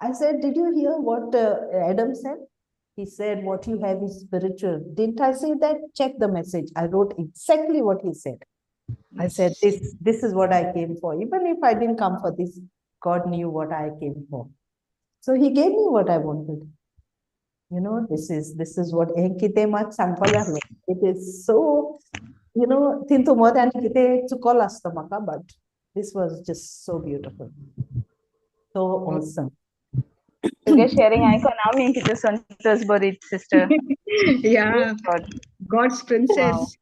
I said, "Did you hear what Adam said? He said, 'What you have is spiritual.' Didn't I say that? Check the message. I wrote exactly what he said." I said, This is what I came for. Even if I didn't come for this, God knew what I came for. So he gave me what I wanted." This is what हें कितें मात सांगपा जाय. It is so, तितू मदें आनी कितें चुकोल आसता म्हाका, but this was just so beautiful. So awesome. तुगे शेअरिंग आयकोन आमी कितें संतोष बरी sister. Yeah, God. God's princess.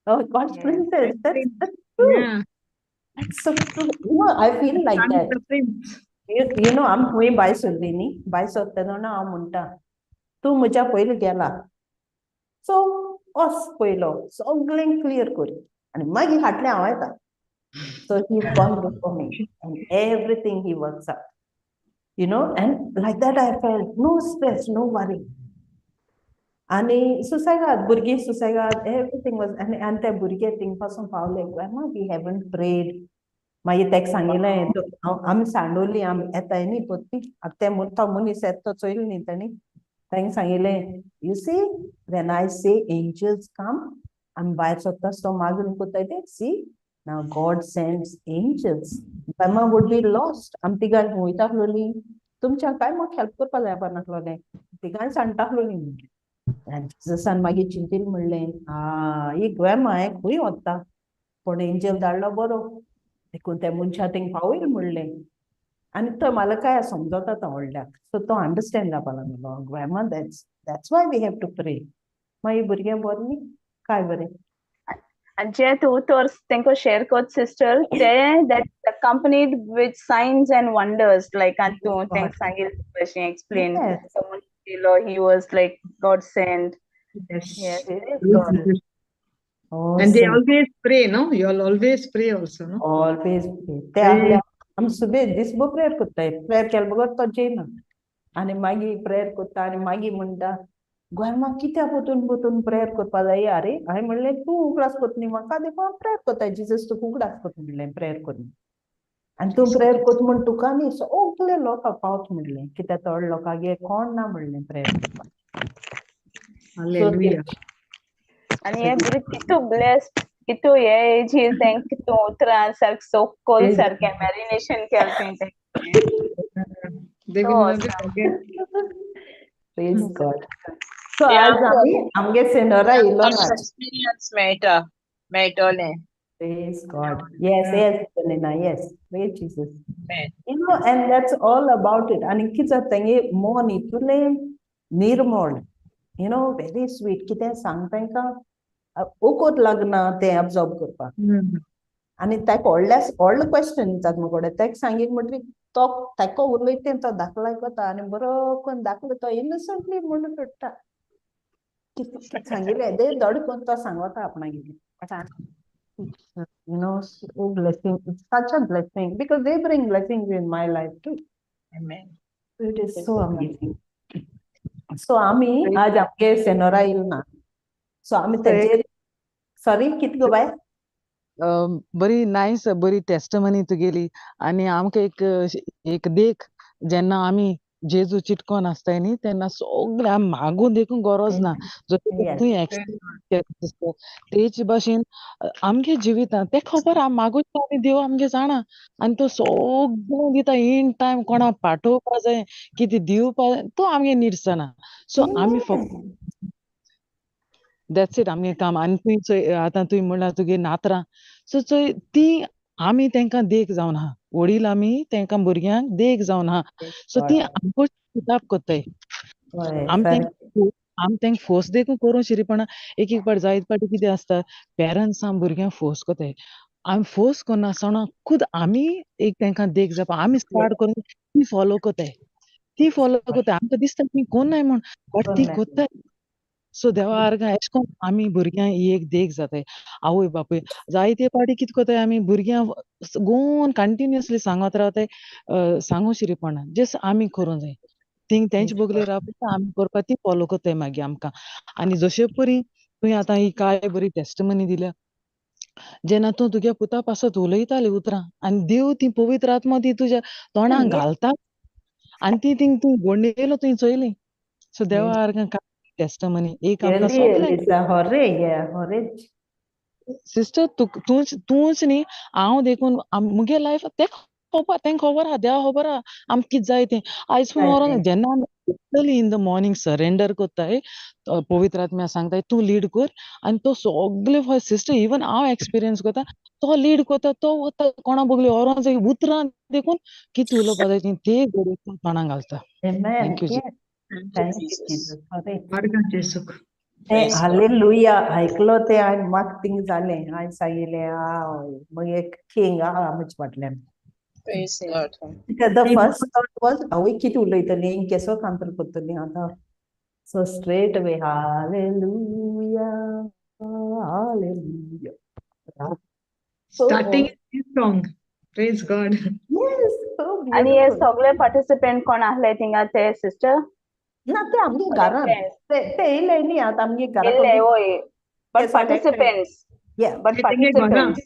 Oh, God's Yes. princess. That's true. That's so true. I feel like Son of that. The prince. आम खंय भायर सरली न्ही, भायर सरता तेन्ना हांव म्हणटा, तूं म्हज्या पयलीं गेला, सो वच पयलो, सगळें क्लियर कर आनी मागीर फाटल्यान हांव येता. So he gone before me and everything he works out, and like that I felt no stress, no worry. आनी सुसेगाद, भुरगीं सुसेगाद, एवरीथींग वॉज. आनी आनी ते भुरगे थिंग पासून पावले, "Grandma, we haven't prayed." मागीर ताका सांगिलें, आमी सांडोली, आमी येताय न्ही परती. आतां ते तो मनीस येता तो चोयलो न्ही तांणी, तांकां सांगिलें, "You see, when I say angels come," आमी भायर सरता तो मागून कोत्ताय ते, "See, now God sends angels. Grandma would be lost. आमी तिगां वयता आसलोलीं, तुमच्या काय म्हाका हेल्प करपा जाय नासलोलें, तिगांय सांडटा आसलोलीं." आनी जिजसान मागीर चिंतीन म्हणलें, "आ, ही ग्रॅमा हें खंय वता, पूण एंजल धाडलो बरो, देखून त्या मनशा थिंग पावयल," म्हणलें. आनी तो म्हाका काय समजता तो व्हडल्याक, सो तो अंडरस्टँड जावपा लागलो, grandma, that's why we have to pray. मागीर भुरगें बरें न्ही काय बरें. आनी जे तूं उतर तेंकां शेअर कर सिस्टर, ते that accompanied with signs and wonders, like आनी तूं तेंकां सांगिल्लें तशें explain. He was like God sent. Yes. Yes, it is God. And they always pray, no? You all always pray also, no? Always pray. ते आपल्या आमी सुबे दिसभर प्रेयर करताय, प्रेयर केले बगर तो जेयना, आनी मागीर प्रेयर करता आनी मागीर म्हणटा, ग्रँडमा कित्याक परतून परतून प्रेयर करपा जाय? आरे, हांवें म्हणलें तूं उगडास करता न्ही म्हाका, देखून हांव प्रेयर करता. जिजस तुका उगडास करता म्हणलें प्रेयर करून, आनी तूं प्रेयर करता म्हण तुका न्ही सगळे लोकांक पावत म्हणलें, कित्याक थोडे लोकांक कोण ना म्हणलें प्रेयर करपाक. Hallelujah. आनी हे भुरगे कितू ब्लेस्ड, कितू हे एजीर तेंक कितू उतरां सारकें सोकोल सारकें मॅरिनेशन केलें तुवें तेंक. They will never forget. Praise God. So आज आमी आमगे सेनोरा येयलो ना. एक्सपिरियन्स मेळटा, मेळटलें. Praise God. Yes, yes, Selena, yes. Praise Jesus. Amen. You know, and that's all about it. आनी कितें जाता तेंगे मन इतलें निर्मळ, you know, very sweet. कितें सांग तांकां ओकोत लागना तें अब्जॉर्ब करपाक. आनी ताका व्हडल्या व्हडलो क्वेश्चन विचारता मुकोडे, ताका सांगीत म्हणटकीर तो ताका उलयता तो दाखलो आयकता आनी बरो करून दाखलो तो इनोसंटली म्हणून सोडटा. कितें सांगिल्लें तें धड करून तो सांगता आपणागेर. You know, so blessing, it's such a blessing because they bring blessings in my life too. Amen. It is so amazing. So आमी आज आमगे सेनोरा येयल ना, सो आमी तेजेर सॉरी कित गो बाय. बरी नायस, बरी टेस्टमनी तुगेली, आनी आमकां एक एक देख, जेन्ना आमी जेजू चिटकोन आसताय न्ही तेन्ना सगळें आमी मागून देखून गरज ना. जशें तुवें एक्सप्लेन केलें तेच भाशेन आमगे जिवितांत तें खबर आहा, मागून आमी देव आमगे जाणा आनी तो सगळें दिता इन टायम, कोणाक पाठोवपा जाय कितें दिवपा जाय तो आमगे निड्स जाणा. सो आमी फक्त that's it आमगे काम. आनी तुवें चोय आतां तुवें म्हणलां तुगे नातरां, सो चोय ती आमी तेंकां देख जावन आहा, वडील आमी तेंकां भुरग्यांक देख जावन आहा. सो ती आमकां किताब करताय, आमी तेंकां फोर्स देखून करूं शिरीपणा. एक एक फावट जायत फावटी कितें आसता, पेरंट्स आमी भुरग्यांक फोर्स करताय, आमी फोर्स करनासतना खुद आमी एक तेंकां देख जावपा, आमी स्टार्ट करून ती फॉलो करताय, ती फॉलो करताय. आमकां दिसता ती कोन्नाय म्हूण, बट ती करताय. सो देवा आर्गां एशें कोन्न आमी भुरग्यांक ही एक देख जाताय. आवय बापूय जायते फावटी कितें करताय आमी भुरग्यांक गोवन कंटिन्युअसली सांगत रावताय, सांगू शिरीपणा जस्ट आमी करूंक जाय थिंग तेंचे बगले रावता आमी करपा ती फॉलो करताय मागीर आमकां. आनी जशे परी तुवें आतां ही काय बरी टेस्टमनी दिल्या, जेन्ना तूं तुज्या पुता पासत उलयताली उतरां आनी देव ती पवित्र आत्मा ती तुज्या तोंडाक घालता आनी ती थिंग तूं गोंडेलो तुवें चोयली. सो देवा आर्गां टेस्टमनी एक आमकां सिस्टर तूंच न्ही हांव देखून मुगे लायफ तें खबर, तेंकां खबर आहा, देवा खबर आहा आमकां कितें जाय तें. आयज मरोन जेन्ना आमी totally in the morning surrender करताय, पवित्र आत्म्या सांगताय तूं लीड कर, आनी तो सगळे सिस्टर इवन हांव एक्सपिरियन्स करता, तो लीड करता, तो वता कोणा बगले व्हरोन जाय उतरां देखून कितें उलोवपा जाय तें ते घडये तोंडाक घालता. Thank you. Hallelujah आयकलो तें हांवें म्हाका थिंग जालें, हांवें सांगिल्लें हय मग एक किंग आहा म्हजे फाटल्यान. The first thought was हांवूय कितें उलयतलीं, केसो कांत्र करतलीं आतां. So straight away hallelujah hallelujah. Starting song, praise God. Yes, so आनी हे सगळे पार्टिसिपेंट कोण आहले थिंगा ते सिस्टर? ना ते आमगे घरान ते येयले न्ही आतां आमगे घरा, बट पार्टिसिपेंट्स, बट पार्टिसिपेंट्स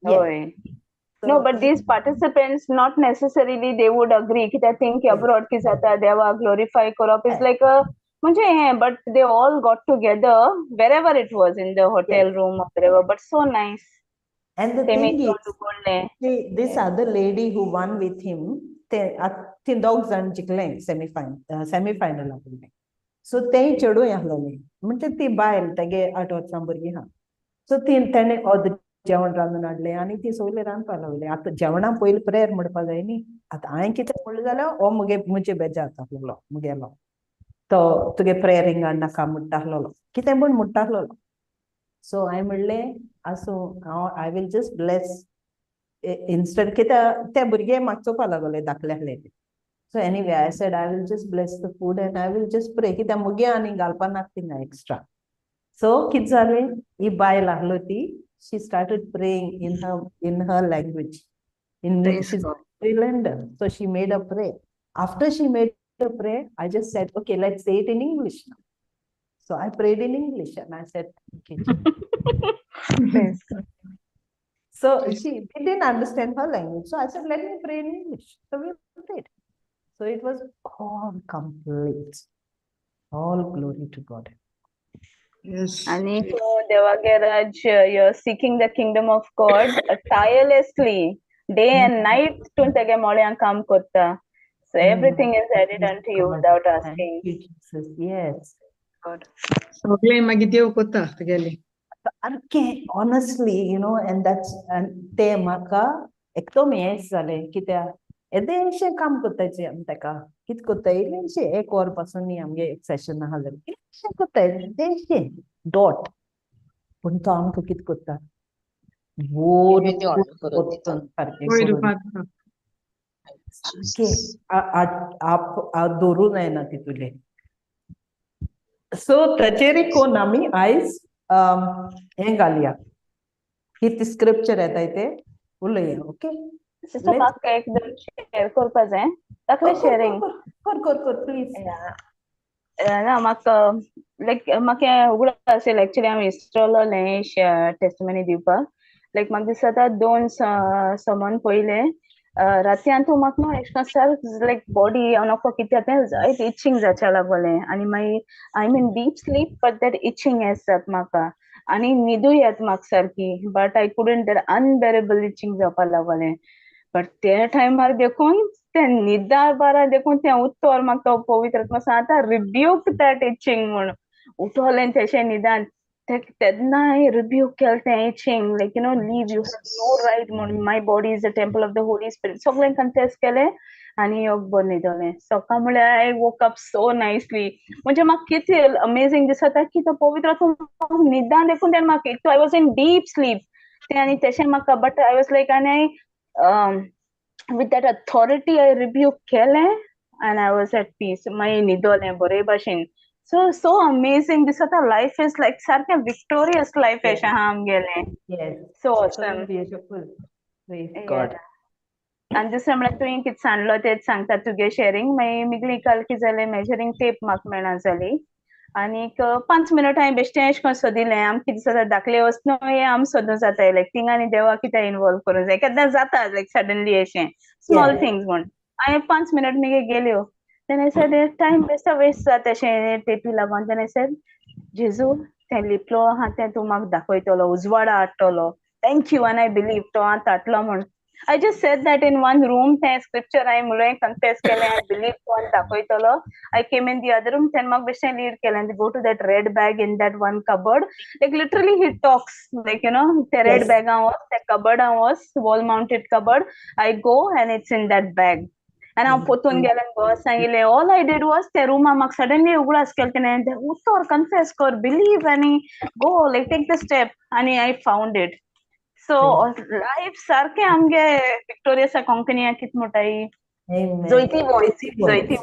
हय. No, but these participants, not necessarily they would agree. कित्याक think abroad कितें जाता देवा glorify करप is like a म्हणजे हें, but they all got together wherever it was, in the hotel room or wherever, but so nice. And the thing is, this other lady who won with him, ते दोग जाण जिखले सेमीफायनल आपले. सो तें चेडूं आहलोलें, म्हणजे ती बायल तेगे 8 वर्सां भुरगीं आहा. सो ती तेणें अर्द जेवण रांदून हाडलें आनी ती सगळें रांदपाक लागली. आतां जेवणा पयलीं प्रेयर म्हणपा जाय न्ही. आतां हांवें कितें म्हणलें जाल्यार हो मुगे म्हजे बेजार जातालो मुगेलो, तो तुगे प्रेयरिंग नाका म्हणटा आसलेलो, कितें म्हूण म्हणटा आसलेलो. सो हांवें म्हणलें आसूं, हांव I will just bless instead, कित्याक ते भुरगे म्हाका चोवपा लागले धाकले आसले ते. So anyway I said I will just bless the food and I will just pray, कित्याक मुगे आनी घालपा नाका थिंगा एक्स्ट्रा. सो कितें जालें, ही बायल आहलो ती, she started praying in her language. In she's Islander, so she made a prayer. After she made a prayer, I just said, okay, let's say it in English now. So I prayed in English and I said, okay. So she didn't understand her language. So I said, let me pray in English. So we prayed. So it was all complete. All glory to God. Yes. And Devageraj, you're seeking the kingdom of God tirelessly, day and night. Tun tege mole kam kutta. So everything is added unto you without asking. Thank you, Jesus. Yes. God. सगळें मागीर देव कोता तुगेलें. सारकें honestly, you know, and that's, and ते म्हाका एकदम हें जालें, कित्याक येदेंशें काम करताचे आमी ताका, कितें करता इल्लेंशें एक वर पासून न्ही आमगे एक सेशन आहा जाल्यार इल्लेंशें करता, येदेंशें डॉट, पूण तो आमकां कितें करता सारकें सारकें दवरूं जायना तितूलें. सो ताचेर कोण आमी आयज हें घालया, कितें स्क्रिप्चर येताय ते उलया. ओके, सिस्टर म्हाका एकदम शेअर करपा जाय, दाखले शेअरिंग कर कर कर प्लीज. ना म्हाका लायक म्हाका उगडा आशिल्लें एक्चुअली हांव विसरलोलें टेस्टमनी दिवपाक. लायक म्हाका दिसता आतां 2 समन पयलें रातयान तूं म्हाका न्हू एशें कोन्न लायक बॉडी हांव नको कितें तें जायत इचिंग जावचें लागोलें आनी मागीर I am in deep sleep but that itching येस जाता म्हाका आनी न्हिदूय येता म्हाका सारकी, but I couldn't, that unbearable itching जावपा लागोलें. बट ते टायमार देखून ते न्हिदा बारा देखून तें उत्तर म्हाका पवित्र आत्मा सांगता रिब्यूक that itching म्हूण. उठोलें तेशें न्हिदान तेन्ना हांवें रिब्यूक केलें तें itching, like you know leave, you have no right म्हूण, my body is the temple of the Holy Spirit. सगळें कन्फेस केलें आनी योग बरें न्हिदोलें. सकाळ म्हळ्यार I woke up so nicely. म्हणजे म्हाका कितें अमेजींग दिसता की तो पवित्र आत्मा न्हिदान देखून तेन्ना म्हाका, I was in deep sleep तें आनी तेशें म्हाका, बट I was like आनी with that authority I rebuke केलें and I was at peace. मागीर न्हिदोलें बरे भाशेन. So so amazing दिसता, life is like सारकें victorious life अशें आहा आमगेलें. So awesome. Beautiful. Praise God. आनी दुसरें म्हळ्यार तुवें कितें सांगलो तेंच सांगता तुगे शेअरिंग. मागीर मिगली काल कितें जालें, मेजरींग टेप म्हाका मेळना जाली आनीक 5 मिनट हांवें बेश्टें अशें करून सोदिलें. आमकां कितें दिसता धाकले वचून हें आमी सोदूं जाता, लायक थिंगा आनी देवा कितें इनवॉल्व करूं जाय, केन्ना जाता लायक सडनली अशें स्मॉल थिंग्स म्हूण. हांवें 5 मिनट मागीर गेल्यो. Then I said time बेश्टो वेस्ट जाता अशें टेपी लागून. Then I said जेजू तें लिपलो आहा तें तूं म्हाका दाखयतलो, उजवाडा हाडटलो, thank you आनी I believe तो आतां हाडटलो म्हूण. I just said that in one room, तें स्क्रिप्चर हांवें म्हणलें, कन्फेस केलें, I believe तो आनी दाखयतलो. I came in the other room, तेन्ना म्हाका बेश्टें लीड केलें, go to that red bag in that one cupboard. Like literally he talks, like you know ते रेड बॅगां वच, ते कबर्डां वच, wall mounted cupboard, I go and it's in that bag. आनी हांव पोतून गेलें, बस सांगिल्लें. ऑल I did was ते रुमा म्हाका सडनली उगडास केलें तेणें, उतर कन्फेस कर, बिलीव आनी go, like take the step, आनी I found it. So life सारकें आमगे विक्टोरियस कोंकणी कितें म्हणटाय, जैती जैती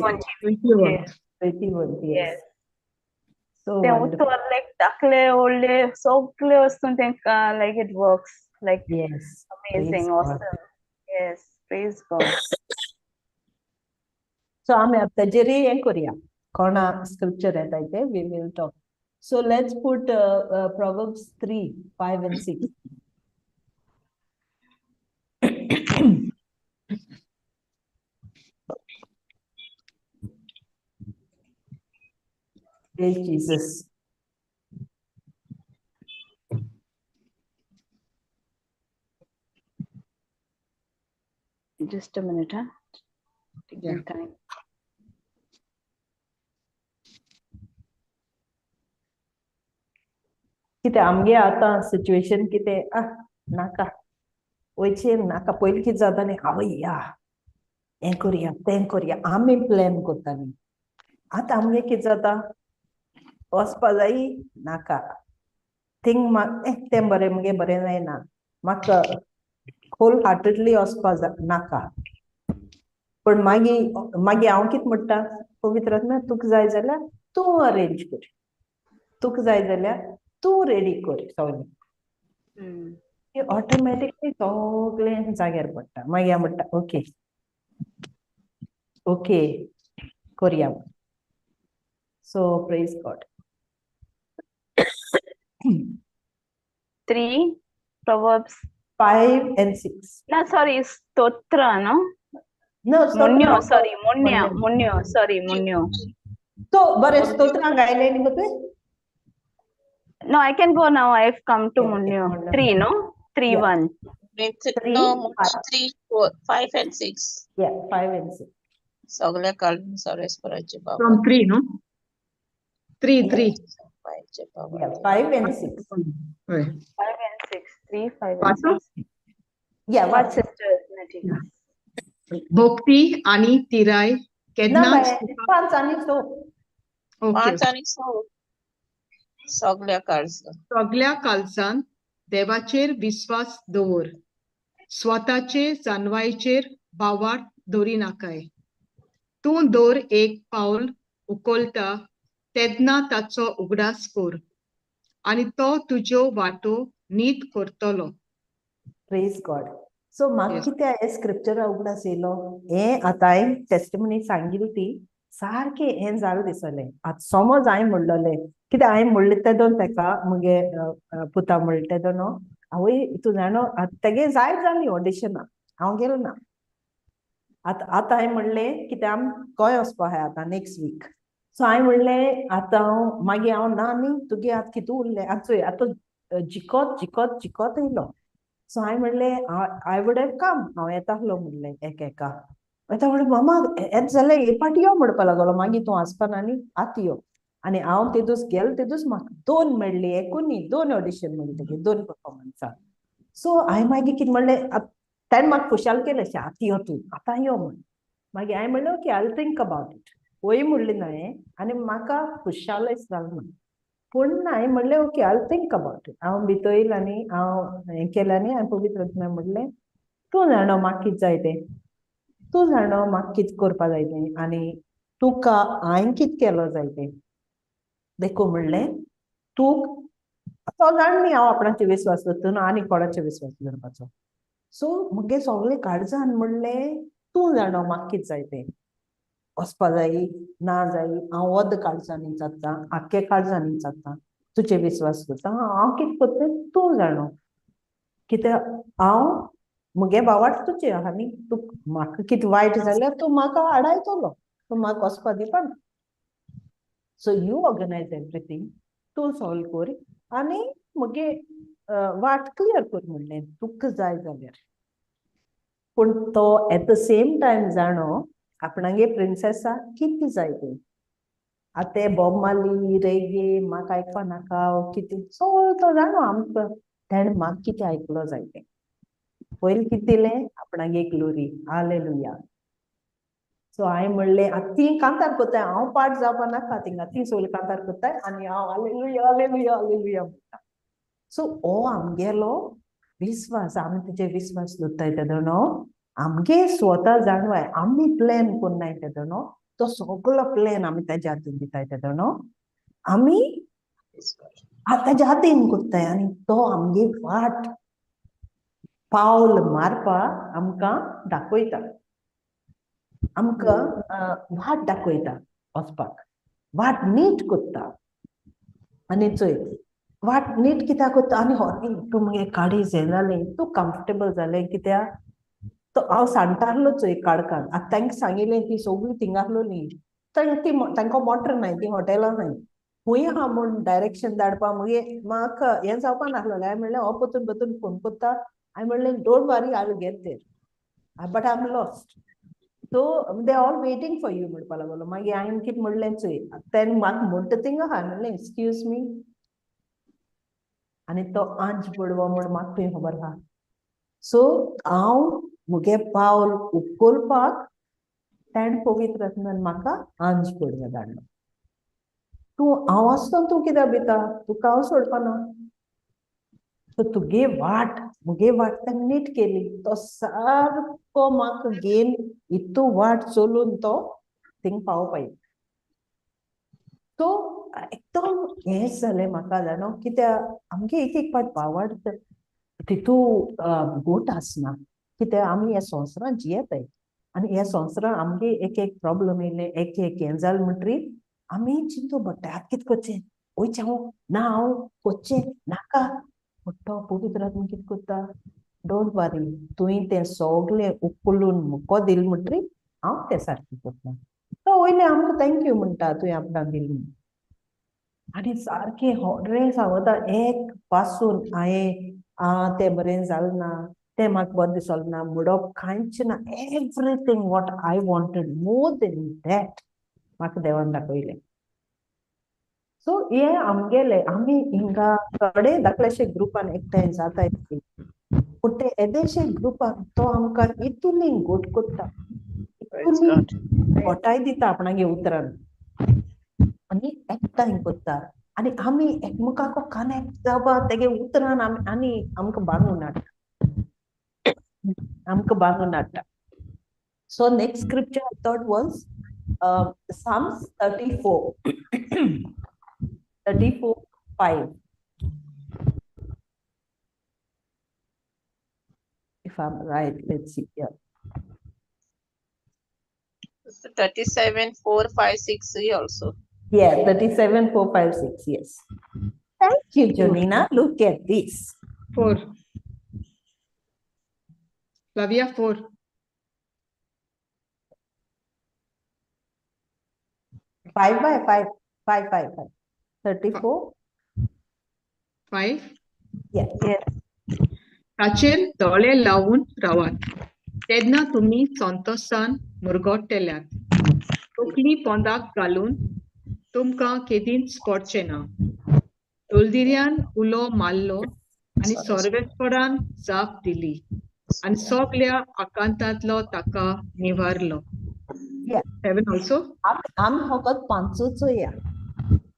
तें उतर लायक धाकले व्हडले सगळे वस्तून तें like it works, like amazing, awesome. Yes, praise God. So आमी आतां ताजेरय हें करुया, कोणा स्क्रिप्चर येताय ते we will talk. So let's put Proverbs 3, 5 and 6. Praise Jesus. Just a minute, huh? Take your time. कितें आमगे आतां सिच्युएशन कितें नाका वयचें नाका. पयलीं कितें जाता न्ही, आवय या हें करुया तें करुया, आमी प्लॅन करता न्ही. आतां आमगे कितें जाता, वचपा जाय नाका, थिंग तें बरें मुगे बरें जायना, म्हाका होल हार्टेडली वचपा नाका. पण मागीर मागीर हांव कितें म्हणटा, पवित्र आत्म्या तुका जाय जाल्यार तूं अरेंज कर, तुका जाय जाल्यार तूं रेडी कर सगळें, ऑटोमॅटिकली सगळें जाग्यार पडटा. मागीर हांव म्हणटा ओके ओके करुया. So praise God. 3 Proverbs 5 and 6. No, sorry, Stotra, no? No, Munyo, sorry, Munya, Munyo, sorry, Munyo. So, बरें स्तोत्रां गायलें न्ही गो तुवें? No, I can go now. I've come to Yeah, Munyo. Munyo. 3, no? 3, Yeah. 1. 3, No, Munyo 5. 3, 4, 5 and 6. Yeah, 5 and 6. सगळ्या काळून सर्वेस्पराचे बाबा. From 3, no? 3, 3. Yeah, 5 and 6. Right. 5 and 6. 3, 5 and वाचो? 6. Yeah, What what? sister? Nati? Yeah. भक्ती आणि तिराय ना केन्नाच बाय, 5 आनी 6. ओके. 5 आनी 6. सगळ्या काळजान. सगळ्या काळजान देवाचेर विस्वास दवर, स्वताचे जानवायचेर भावार्थ दवरिनाकाय. तूं दर एक पावल उखलता तेन्ना ताचो उगडास कर आनी तो तुज्यो वाटो नीत करतलो. Praise God. सो म्हाका Yes. कितें हें स्क्रिप्चर उगडास येयलो, हें आतां हांवें टेस्टिमनी सांगिल्ली ती सारकें हें जालें दिसलें. आतां समज हांवें म्हणलेलें कितें, हांवें म्हणलें तेदोन तेका मुगे पुता म्हणलें तेदोन, आवय तूं जाणो आतां तेगे जायत जालीं ऑडिशनां, हांव गेलो ना. आतां आतां हांवें म्हणलें कितें आमी गोंय वचपा आहाय आतां नेक्स्ट वीक. सो हांवें म्हणलें आतां हांव मागीर हांव ना न्ही तुगे आतां कितें उरलें, आतां चोय आतां जिखत जिखत जिखत येयलो. सो हांवें म्हणलें I would have come, हांव येता आसलो म्हणलें एक एका. मागीर म्हणलें मामा येत जाल्यार हे पाटी यो म्हणपा लागलो, मागीर तूं आसपा ना न्ही आतां यो. आनी हांव तेदूस गेलो, तेदूस म्हाका 2 मेळ्ळी, एकूच न्ही 2 ऑडिशन मेळ्ळी तेगे, 2 परफॉर्मन्सां. सो हांवें मागीर कितें म्हणलें, ताणें म्हाका खुशाल केलें अशें, आतां यो तूं, आतां यो म्हण. मागीर हांवें म्हणलें okay I will think about it, वय म्हणलें ना हांवें, आनी म्हाका खुशालच जालें ना. पूण हांवें म्हणलें okay I will think about it. हांव भितर येयलें आनी हांव हें केलें आनी हांवें पवित्र आत्म्याक म्हणलें तूं जाणो म्हाका कितें जाय तें, तूं जाणो म्हाका कितें करपा जाय तें, आनी तुका हांवें कितें केलो जाय तें. देखून म्हणलें तूं तो जाण न्ही हांव आपणाचेर विस्वास दवरता ना आनी कोणाचेर विस्वास दवरपाचो. सो मुगे सगळे काळजान म्हणलें तूं जाणो म्हाका कितें जाय तें, वचपा जाय ना जाय, हांव अर्द काळजांनी जाता, आख्खे काळजांनी जाता, तुजेर विस्वास दवरता, हांव कितें करता तूं जाणो, कित्याक हांव मुगे भावार्थ तुजेर आहा न्ही, तूं म्हाका कितें वायट जाल्यार तूं म्हाका आडायतलो, तूं म्हाका वचपा दिवपा. सो you organise everything, तूं सॉल्व कर आनी मुगे वाट क्लियर कर म्हणलें तुका जाय जाल्यार. पूण तो एट the same time जाणो आपणागे प्रिन्सेसा कितें जाय तें. आतां ते बॉब मार्ली रेगे म्हाका आयकपा नाका कितें सगळो तो जाणो आमकां, तेणें म्हाका कितें आयकलो जाय तें. पयलीं कितें दिलें आपणागे ग्लोरी, हालेलुया. सो हांवें म्हणलें आतां तीं कांतार करताय, हांव पार्ट जावपा नाका थिंगा, तीं सगळीं कांतार करताय आनी हांव हालेलुया हालेलुया हालेलुया म्हणटा. सो हो आमगेलो विस्वास, आमी तेजेर विस्वास दवरताय तेदोन आमगे स्वता जाणवाय, आमी प्लॅन करनाय तेदोन, तो सगळो प्लॅन आमी तेज्या हातीन दिताय तेदोन, आमी तेज्या हातीन करताय आनी तो आमगे वाट पावल मारपाक आमकां दाखयता, आमकां वाट दाखयता वचपाक, वाट नीट करता. आनी चोय वाट नीट कित्याक करता, आनी हय तूं मुगे काळीज हें जालें, तूं कम्फर्टेबल जालें कित्याक, तो हांव सांगता आसलो चोय काळखान. आतां तांकां सांगिल्लें ती सगळीं थिंगा आसलोली, तांकां मोटर नाय, ती हॉटेलां नाय, खूंय आहा म्हूण डायरेक्शन धाडपा मुगे म्हाका हें जावपा नासलोलें. हांवें म्हणलें हो परतून परतून फोन करता, हांवें म्हणलें don't worry I will get there, but I am lost, so they all waiting for you म्हणपा लागलो. मागीर हांवें कितें म्हणलें चोय, तेणें म्हाका म्हणटा थिंगा आहा, म्हणलें एक्सक्यूज मी, आनी तो आंज बडवो म्हूण म्हाका खंय खबर आहा. सो हांव मुगे पावल उखलपाक ताणें पवित्र आत्म्यान म्हाका आंज बडवो धाडलो. तूं हांव आसतना तूं कित्याक भिता, तुका हांव सोडपाना. सो तुगे वाट मुगे वाट ताणें नीट केली. तो सारको म्हाका घेवन इतू वाट चलून तो थिंग पावपा. सो एकदम हें जालें म्हाका जाणो, कित्याक आमगे एक एक पाट भावार्थ तितू गोट आसना, कित्याक आमी ह्या संवसारांत जियेताय आनी ह्या संवसारांत आमगे एक एक प्रॉब्लम येयले, एक एक हें जालें म्हणटरीर आमी चिंतू पडटा आतां कितें करचें, वयचें हांव ना, हांव करचें नाका. पूण तो पवित्र आत्मा कितें करता, don't वरी, तुवें तें सगळें उखलून मुको दिलें म्हणटरीर हांव तें सारकें करता. तो वयलें आमकां thank you म्हणटा तुवें आपणाक दिलें म्हूण. आनी सारकें होडरें सांगता एक पासून हांवें आं तें बरें जालें ना, तें म्हाका बरें दिसलें ना म्हणप कांयच ना. Everything what I wanted more than that म्हाका देवान दाखयलें. सो हें आमगेलें आमी हिंगा थोडे धाकलेशे ग्रुपान एकठांय जाताय, पूण ते येदेशे ग्रुपान तो आमकां इतुली गोट कोत्ता, इतुली गोटाय दिता आपणागे उतरान आनी एकठांय कोत्ता आनी आमी एकमेकाक कनेक्ट जावपा तेगे उतरान आमी आनी आमकां बांदून हाडटा, आमकां बांदून हाडटा. So next scripture I thought was Psalms 34 34:5. If I'm right, let's see. Yeah. 37, 4, 5, 6 also. Yeah, 37, 4, 5, 6. Yes. Thank you, Jonina. Look at this. 4. Flavia, 4. 5 by 5, 5, 5, 5. 34. 5. Yeah. Yeah. ताचेर दोळे लावून रावात तेन्ना तुमी संतोसान मुरगट्टेल्यात. तकली पोंदाक घालून तुमकां केदींच पडचें ना. दलदिऱ्यान उलो मारलो आनी सर्वेस्परान जाप दिली आनी सगल्या आकांतांतलो ताका निवारलो. 7 also. आमी फकत पांचूच या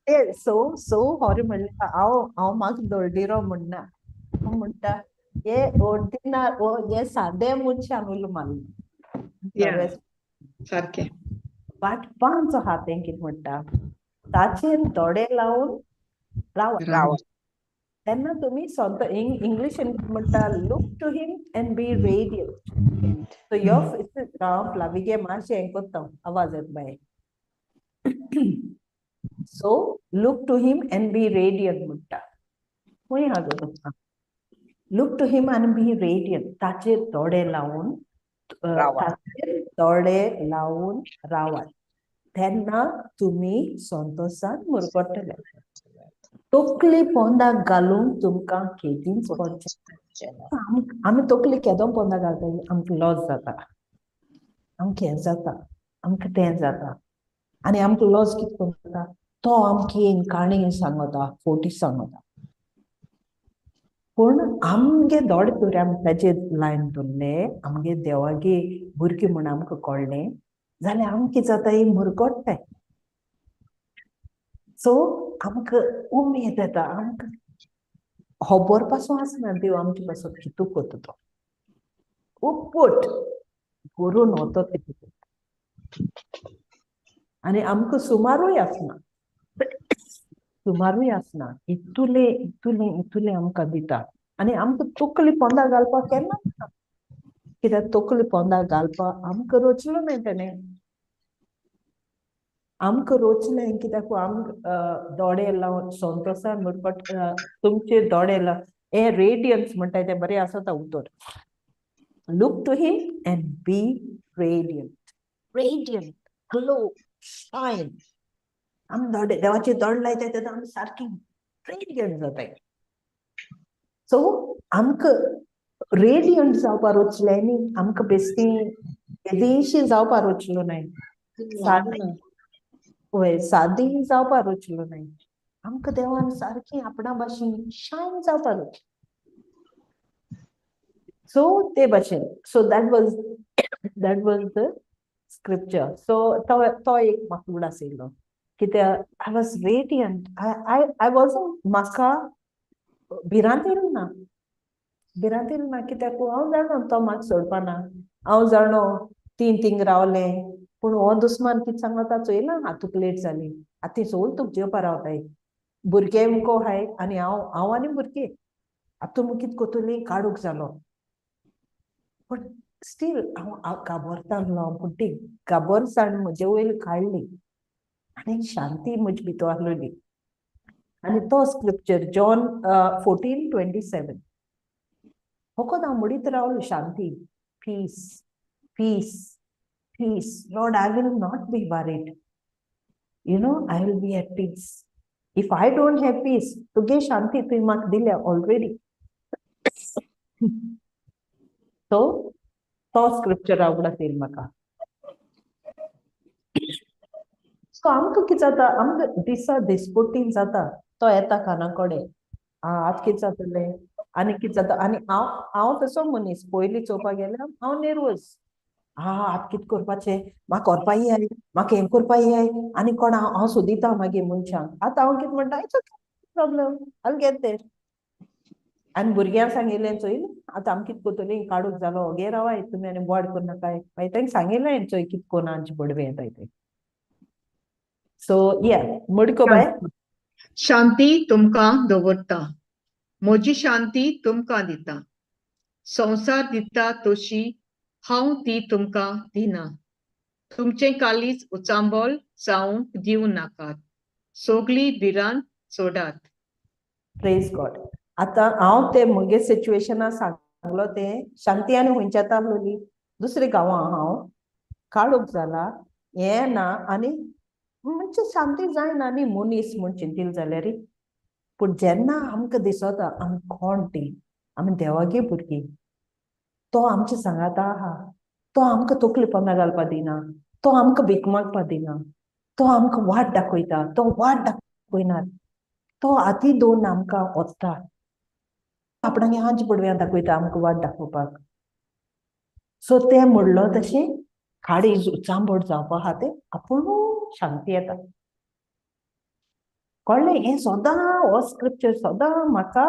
ते सो सो हॉरी म्हणल्यार हांव हांव म्हाका दळडिरो म्हणना, हांव म्हणटा हे ओर्डिनर हे सादे मनशान उलो मारलो सारकें. बट पांच आहा तें कितें म्हणटा, ताचेर दोळे लावन रावात तेन्ना तुमी स्वता इंग्लिशीन म्हणटा look to him and be radiant. So your हांव फ्लाविगे मातशें हें करता आवाज येता बाय. So look to him and be radiant म्हणटा, खंय आहा गो तुमकां? Look to him and be radiant, ताचेर दोळे लावन, ताचेर दोळे लावन रावात तेन्ना तुमी संतोसान मुरगट्टले. तकली पोंदाक घालून तुमकां केदींच पडचें. आमी तकली केदो पोंदाक घालता आमकां लॉस जाता, आमकां हें जाता, आमकां तें जाता. आनी आमकां लॉस कितें करून जाता, तो आमकां काणी सांगता, फोटी सांगता. पूण आमगे दोळे तर आमी ताजेर लायन दवरले, आमगे देवागे भुरगीं म्हूण आमकां कळ्ळें जाल्यार आमकां कितें जाता, ही मुरगट्टाय. सो आमकां उमेद येता, आमकां खबर पासून आसना देव आमचे पासून कितू करता तो उपट करून वता तितू. आनी आमकां सुमारूय आसना, सुमारूय आसना, इतुले इतुले इतुले आमकां दिता. आनी आमकां तकली पोंदा घालपाक केन्ना ना, कित्याक तकली पोंदा घालपाक आमकां रोचलो न्हय तेणें, आमकां रोचलें कित्याक आमकां दोळे लावन संतोसान मुरपट तुमचे दोळे लावन हे रेडियन्स म्हणटा तें बरें आसता उतर. Look to him and be radiant, radiant, glow, shine. आमी दोळे देवाचे दोळे लायताय तेन्ना आमी सारकी रेडियंट जाताय. सो आमकां रेडियंट जावपा रोचलें न्ही, आमकां बेश्टी येदेशी जावपा रोचलो न्हय, सादी वय सादी जावपा रोचलो न्हय. आमकां देवान सारकी आपणा भाशेन शायन जावपाक. सो ते भाशेन, so that was the scripture. So तो एक म्हाका उगडास येयलो कित्याक I was radiant. I was म्हाका भिरांत येयली ना, भिरांत येयली ना, कित्याक हांव जाणो तो म्हाका सोडपाना. हांव जाणो तीन थिंग रावलें, पूण हो दुस्मान कितें सांगता चोयला, आतां तुका लेट जाली, आतां ती सोल तुका जेवपा रावताय, भुरगे मुको हाय आनी हांव हांव आनी भुरगे, आतां तुमी कितें कोतली काडूंक जालो. पूण स्टील हांव गाबरतालो, पूण ती गाबरसाण म्हजे वयर काडली आनी शांती म्हजे भितर आसलेली. आनी तो स्क्रिप्चर जॉन 14:27 फकत हांव म्हणीत रावलो, शांती, peace, peace, peace. Lord, I will not be worried, I will be at peace. If I don't have peace, तुगे शांती तुवें म्हाका दिल्या ऑलरेडी. सो तो स्क्रिप्चर उगडास येयलो म्हाका. सो आमकां कितें जाता, आमकां दिसा दिसपट्टीन जाता, तो येता काना कडेन, आं आतां कितें जातलें आनी कितें जाता. आनी हांव हांव तसो मनीस, पयलीं चोवपाक गेल्यार हांव नर्वस, आं आतां कितें करपाचें, म्हाका करपा जाय, म्हाका हें करपा जाय, आनी कोण हांव सोदिता मागीर मनशांक. आतां हांव कितें म्हणटा, it's okay, problem, I get there. आनी भुरग्यांक सांगिल्लें चोय, आतां आमी कितें करतलीं, काडूंक जालो, गे रावाय तुमी आनी बोड करनाकाय. मागीर तांकां सांगिल्लें चोय कितें करून आमचे बडवे येताय ते. सो या मडको बाय. शांती तुमकां दवरता, म्हजी शांती तुमकां दिता, संवसार दिता तशी हांव ती तुमकां दिना. तुमचें काळीज उचांबळ जावंक दिवं नाकात, सगळी भिरांत सोडात. Praise God. आतां हांव ते म्हगे सिच्युएशना सांगलो तें शांती आनी खंयच्या आसलोली दुसरे गांवां हांव काळोख जाला, हें ना, आनी म्हणजे शांती जायना न्ही मनीस म्हूण चिंतील जाल्यार. पूण जेन्ना आमकां दिसता आमी कोण ती, आमी देवागे भुरगीं, तो आमचे सांगाता आहा, तो आमकां तकली पोंदा घालपा दिना, तो आमकां भीक मागपा दिना, तो आमकां वाट दाखयता, तो वाट दाखयना, तो आती दोन आमकां वता, आपणागे आंज पडव्यां दाखयता आमकां वाट दाखोवपाक. सो तें म्हणलो तशें काळीज उचांबळ जावपा आहा तें आपूण शांती येता. कळ्ळें? हें सदां हो स्क्रिप्चर सदां म्हाका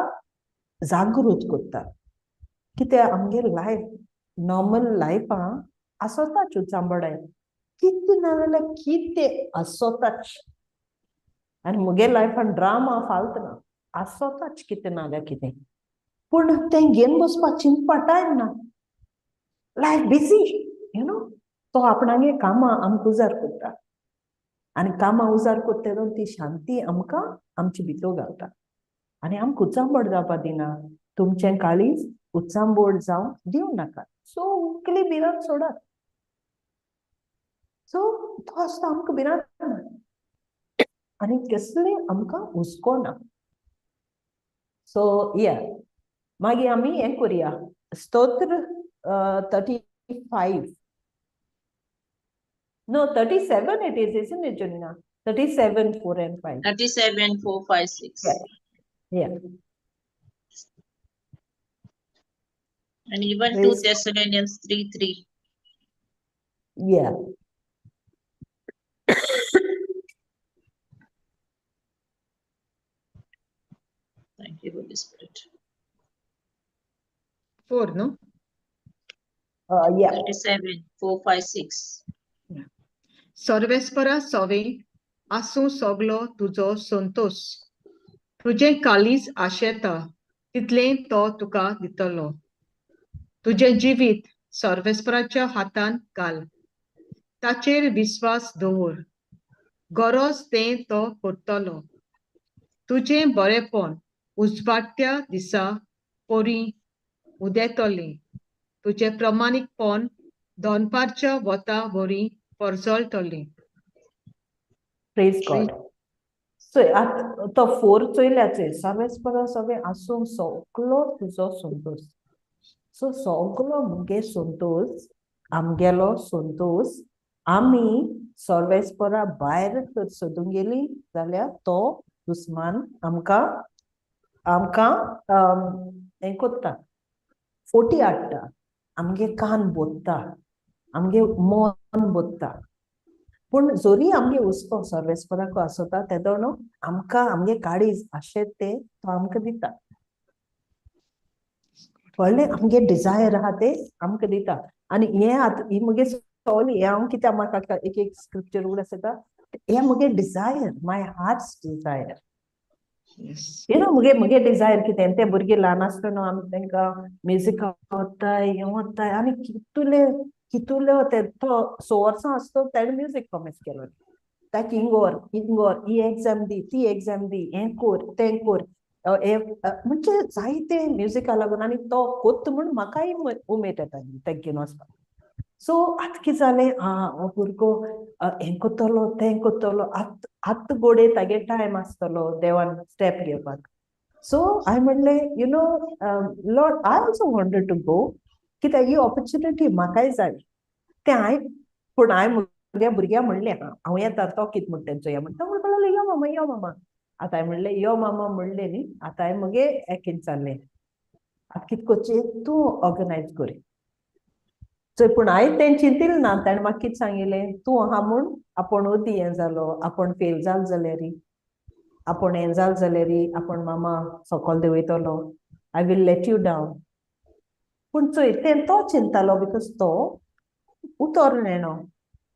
जागृत करता, कित्याक आमगे लायफ नॉर्मल लायफां आसताच उचांबळाय, कितें ना जाल्यार कितें आसताच. आनी म्हगे लायफान ड्रामा फाल्त ना, आसताच कितें ना जाल्यार कितें, पूण तें घेवन बसपाक चिंतपा टायम ना, लायफ बिजी you know. तो आपणागे कामां आमकां उजार करता आनी कामां उजार करता तेन्ना ती शांती आमकां आमचे भितर घालता आनी आमकां उचांबळ जावपा दिना. तुमचें काळीज उचांबळ जावंक दिवं नाका, सगळी भिरांत सोडात. सो तो आसता आमकां भिरांत ना आनी कसले आमकां हुस्को ना. सो या मागीर आमी हें करुया, स्तोत्र 35, no 37 it is, isn't it, Junina? 37, 4 and 5. 37, 4, 5, 6. Yeah. Yeah. And even 2 Thessalonians 3:3. Yeah. Thank you, Holy Spirit. 4, no? Yeah. 37, 4, 5, 6. सर्वेस्परा सवे आसूं सगलो तुजो संतोष, तुजें काळीज आशेता तितलें तो तुका दितलो. तुजें जिवीत सर्वेस्पराच्या हातान घाल, ताचेर विस्वास दवर, गरज तें तो करतलो. तुजें बरेपण उजवाडट्या दिसा परी उदेतलें, तुजें प्रमाणीकपण दनपारच्या वता वरी परजळटलें. Praise God. So आतां तो 4 चोयल्या चोय, सर्वेस्परा सवे आसूं सगलो तुजो संतोष. सो सगलो मुगे संतोष, आमगेलो संतोष आमी सर्वेस्परा भायर तर सोदूंक गेली जाल्यार तो दुस्मान आमकां आमकां हें कोत्ता, फोटी हाडटा, आमगे कान बोत्ता, आमगे मन बोत्ता. पूण जरी आमगे हुस्को सर्वेस्पराको आसता तेदो न्हू आमकां आमगे काळीज आशें तें तो आमकां दिता. कळ्ळें? आमगे डिजायर आहा तें आमकां दिता. आनी हें आतां ही मुगे सोली, हें हांव कित्याक म्हाका एक एक स्क्रिप्चर उगडास येता, हें मुगे Dzire, my heart's desire. You know मुगे मुगे डिजायर कितें, ते भुरगे ल्हान आसतना न्हू आमी तांकां म्युजिका वताय, हें वताय, आनी कितुले कितुले वताय. तो 6 वर्सां आसतो तेणें म्युजीक कॉमर्स केलो. ताका हिंगोर हिंगोर ही एग्जाम दी, ती एग्जाम दी, हें कोर तें कोर, हें म्हणजे जायते म्युजिका लागून. आनी तो कोत्त म्हूण म्हाकाय उमेद येता ताका घेवन वचपाक. सो आतां कितें जालें, आं हो भुरगो हें कोत्तलो तें कोत्तलो, आत आत्त गोडे तागे टायम आसतलो देवान स्टेप घेवपाक. सो हांवें म्हणलें, you know Lord, I also wanted to go, कित्याक ही ऑपॉर्च्युनिटी म्हाकाय जाय. तें हांवें, पूण हांवें म्हज्या भुरग्यांक म्हणलें, हांव येता, तो कितें म्हणटा चोया म्हणटा. म्हणपाक लागलो, यो मामा यो मामा. आतां हांवें म्हणलें यो मामा म्हणलें न्ही, आतां हांवें मगे एकीन चाललें, आतां कितें करचें तूं ऑर्गनायज कर चोय. पूण हांवें तें चिंतिलें ना. ताणें म्हाका कितें सांगिल्लें, तूं आहा म्हूण आपूण ओदी हें जालो, आपूण फेल जाल जाल्यार, आपूण हें जाल जाल्यार, आपूण मामा सकयल देंवयतलो, I will let you down. पूण चोय तें तो चिंतालो, because तो उतर नेणो,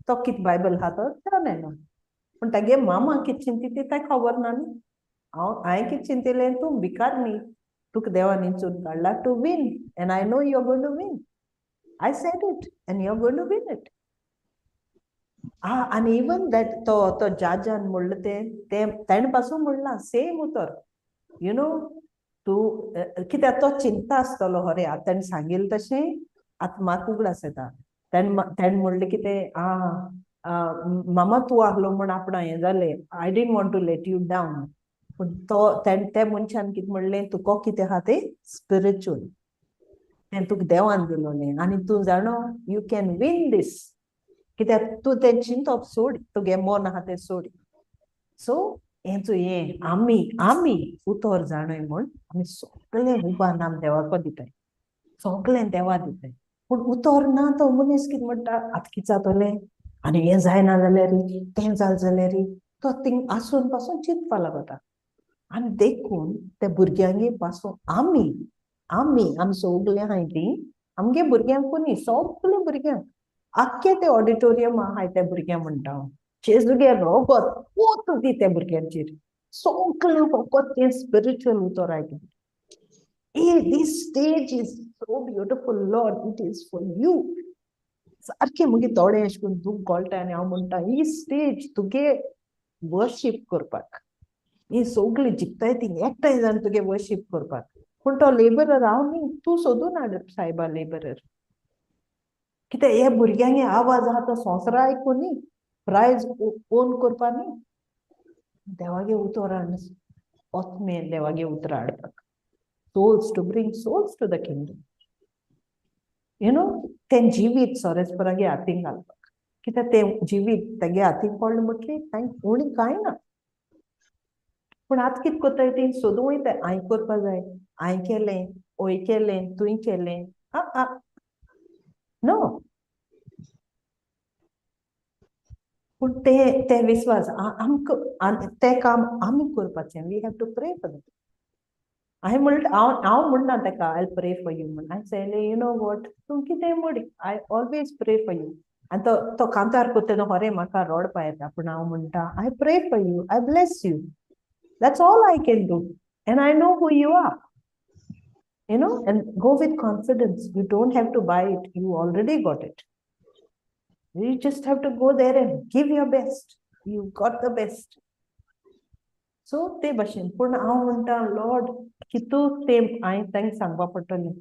तो कितें बायबल आहा तो नेणो. पूण तागे मामा कितें चिंती ती ताका खबर ना न्ही. हांव हांवें कितें चिंतिलें, तूं भिकार न्ही, तुका देवान इंचून काडला to win, and I know you are going to win. I said it, and you're going to win it. आनी इवन that तो तो जाजान म्हणलें तें तें तेणें पासून म्हणलां सेम उतर, you know तूं कित्याक तो चिंता आसतलो, हरे आतां तेणें सांगिल्लें तशें आतां म्हाका उगडास येता. तेणें तेणें म्हणलें कितें, आं मामा तूं आहलो म्हूण आपणा हें जालें, I didn't want to let you down. पूण तो तेणें त्या मनशान कितें म्हणलें, तुका कितें आहा तें स्पिरिच्युअल, तें तुका देवान दिलोलें आनी तूं जाणो you can win दीस, कित्याक तूं तें चिंतप सोड, तुगे मन आहा तें सोड. सो हें चोय हें आमी आमी उतर जाणय म्हूण आमी सगळें उबान आमी देवाक दिताय, सगळें देवा दिताय. पूण उतर ना तो मनीस कितें म्हणटा, आतां कितें जातलें आनी हें जायना जाल्यार तें जालें जाल्यार, तो थिंग आसून पासून चिंतपा लागता. आनी देखून त्या भुरग्यांगे पासून आमी आमी आमी सगळे आहाय ती आमगे भुरग्यांक कोणी सगळे भुरग्यांक आख्खे ते ऑडिटोरियम आहाय त्या भुरग्यांक म्हणटा हांव, जेजूगे रोगत पोत दी त्या भुरग्यांचेर, सगळें फकत तें स्पिरिच्युअल उतर आयकून. This stage is so beautiful Lord, it is for you. सारकें मुगे थोडें अशें करून दूख गळटा आनी हांव म्हणटा ही स्टेज तुगे वर्शीप करपाक, ही सगळीं जिखताय ती एकठांय जावन तुगे वर्शीप करपाक. पूण तो लेबरर हांव न्ही, तूं सोदून हाड सायबा लेबरर. कित्याक हे भुरग्यांक आवाज आहा तो संवसार आयकून न्ही, प्रायज ओन करपा न्ही, देवागे उतर हाड, ओतमे देवागे उतरां हाडपाक, souls to bring souls to the kingdom, you know. तें जिवीत सोरेस्परागे हातीन घालपाक, कित्याक तें जिवीत तेगे हातीन पडलें म्हटलें तांकां उणी कांय ना. पूण आतां कितें करताय ती सोदूं वयता, हांवें करपा जाय, हांवें केलें, ओय केलें, तुवें केलें, आ नो. पूण ते ते विस्वास आमकां तें काम आमी करपाचें, we have to pray for that. हांवें म्हणलें, हांव हांव म्हणना ताका I pray for you म्हण, हांवें सांगलें you know what, तूं कितें म्हण, I always pray for you. आनी तो तो कांतार करता तेन्ना खरें म्हाका रडपा येता, पूण हांव म्हणटा I pray for you, I bless you, that's all I can do, and I know who you are, you know, and go with confidence. You don't have to buy it, you already got it. You just have to go there and give your best. You got the best. So ते भशेन. पूण हांव म्हणटा लॉर्ड कितू तें हांवें तांकां सांगपा पडटलें,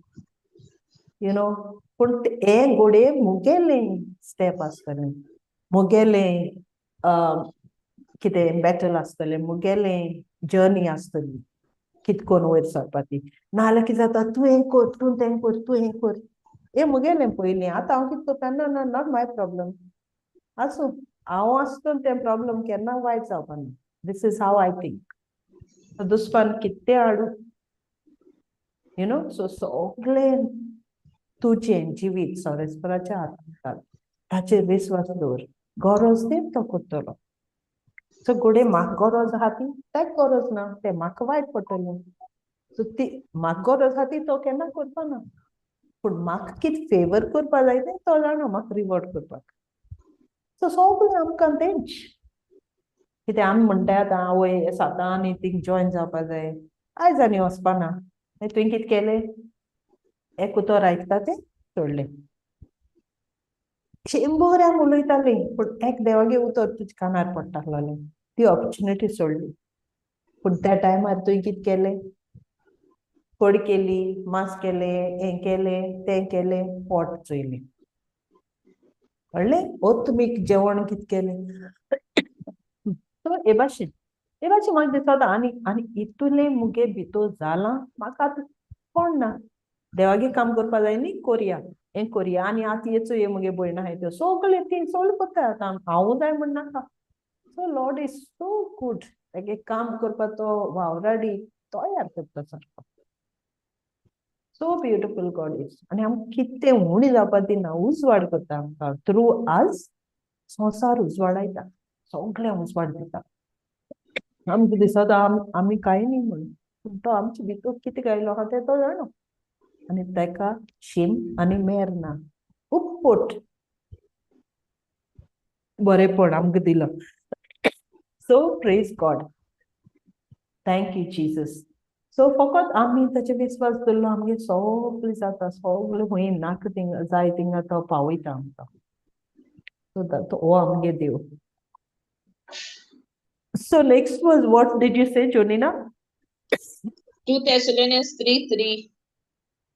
you know. पूण हें घोडये मुगेलें स्टेप आसतलें, मुगेलें कितें बॅटल आसतलें, मुगेलें जर्नी आसतली कित कोन्न वयर सरपा ती. नाजाल्यार कितें जाता, तूं हें कर, तूं तें कर, तूं हें कर, हें मुगेलें पयलीं. आतां हांव कितें करता, ना ना not my problem, आसूं, हांव आसता तें प्रॉब्लम केन्ना वायट जावपा ना. This is how I think. दुस्मान कितें हाडूं, you know. सो सगळें तुजें जिवीत सोरेस्पराच्या हातांत घाल, ताचेर विस्वास दवर, गरज ती तो करतलो. सो घडये म्हाका गरज आहा ती ताका गरज ना, तें म्हाका वायट पडटलें. सो ती म्हाका गरज आहा ती तो केन्ना करपा ना, पूण म्हाका कितें फेवर करपा जाय तें तो जाणा म्हाका रिवॉर्ड करपाक. सो सगळें आमकां तेंच कितें आमी म्हणटा आतां आवय सातां आनी थिंग जॉयन जावपा जाय, आयज आनी वचपा ना. मागीर तुवें कितें केलें, एक उतर आयकता तें सोडलें. शंबरांक उलयतालीं पूण एक देवागे उतर तुज्या कानार पडटा आसलेलें, ती ऑपॉर्चुनिटी सोडली. पूण त्या टायमार तुवें कितें केलें, कोड केली, मास केलें, हें केलें, तें केलें, पोट चोयलें, कळ्ळें? ओतमीक जेवण कितें केलें. सो हे भाशेन हे भाशेन म्हाका दिसता आनी आनी इतुलें मुगे भितर जालां, म्हाका आतां कोण ना, देवागे काम करपा जाय न्ही, कोरया हें कोरया. आनी आतां येचो हे मुगे भयण आहाय त्यो सगळे ती सगळें करता आतां, हांव जाय म्हण नाका. So Lord is so good, तेगे काम करपा तो वावराडी तयार करता सारको. So beautiful God is. आनी आमकां कितें उणी जावपा दिना, उजवाड करता आमकां, थ्रू आज संवसार उजवाडायता, सगळें उजवाड दिता. आमकां दिसता आमी कांय न्ही म्हणून, पूण तो आमचे भितर कितें गायलो आहा तें तो जाणा, आनी ताका शीम आनी मेर ना, उपपोट बरेपण आमकां दिलां. So praise God, thank you Jesus. So फकत आमी ताचेर विस्वास दवरलो, आमगे सगळें जाता, सगळें खंय नाका थिंगा जाय थिंगा तो पावयता आमकां. सो हो आमगे देव. So next was, what did you say Jonina? 2 Thessalonians 3:3.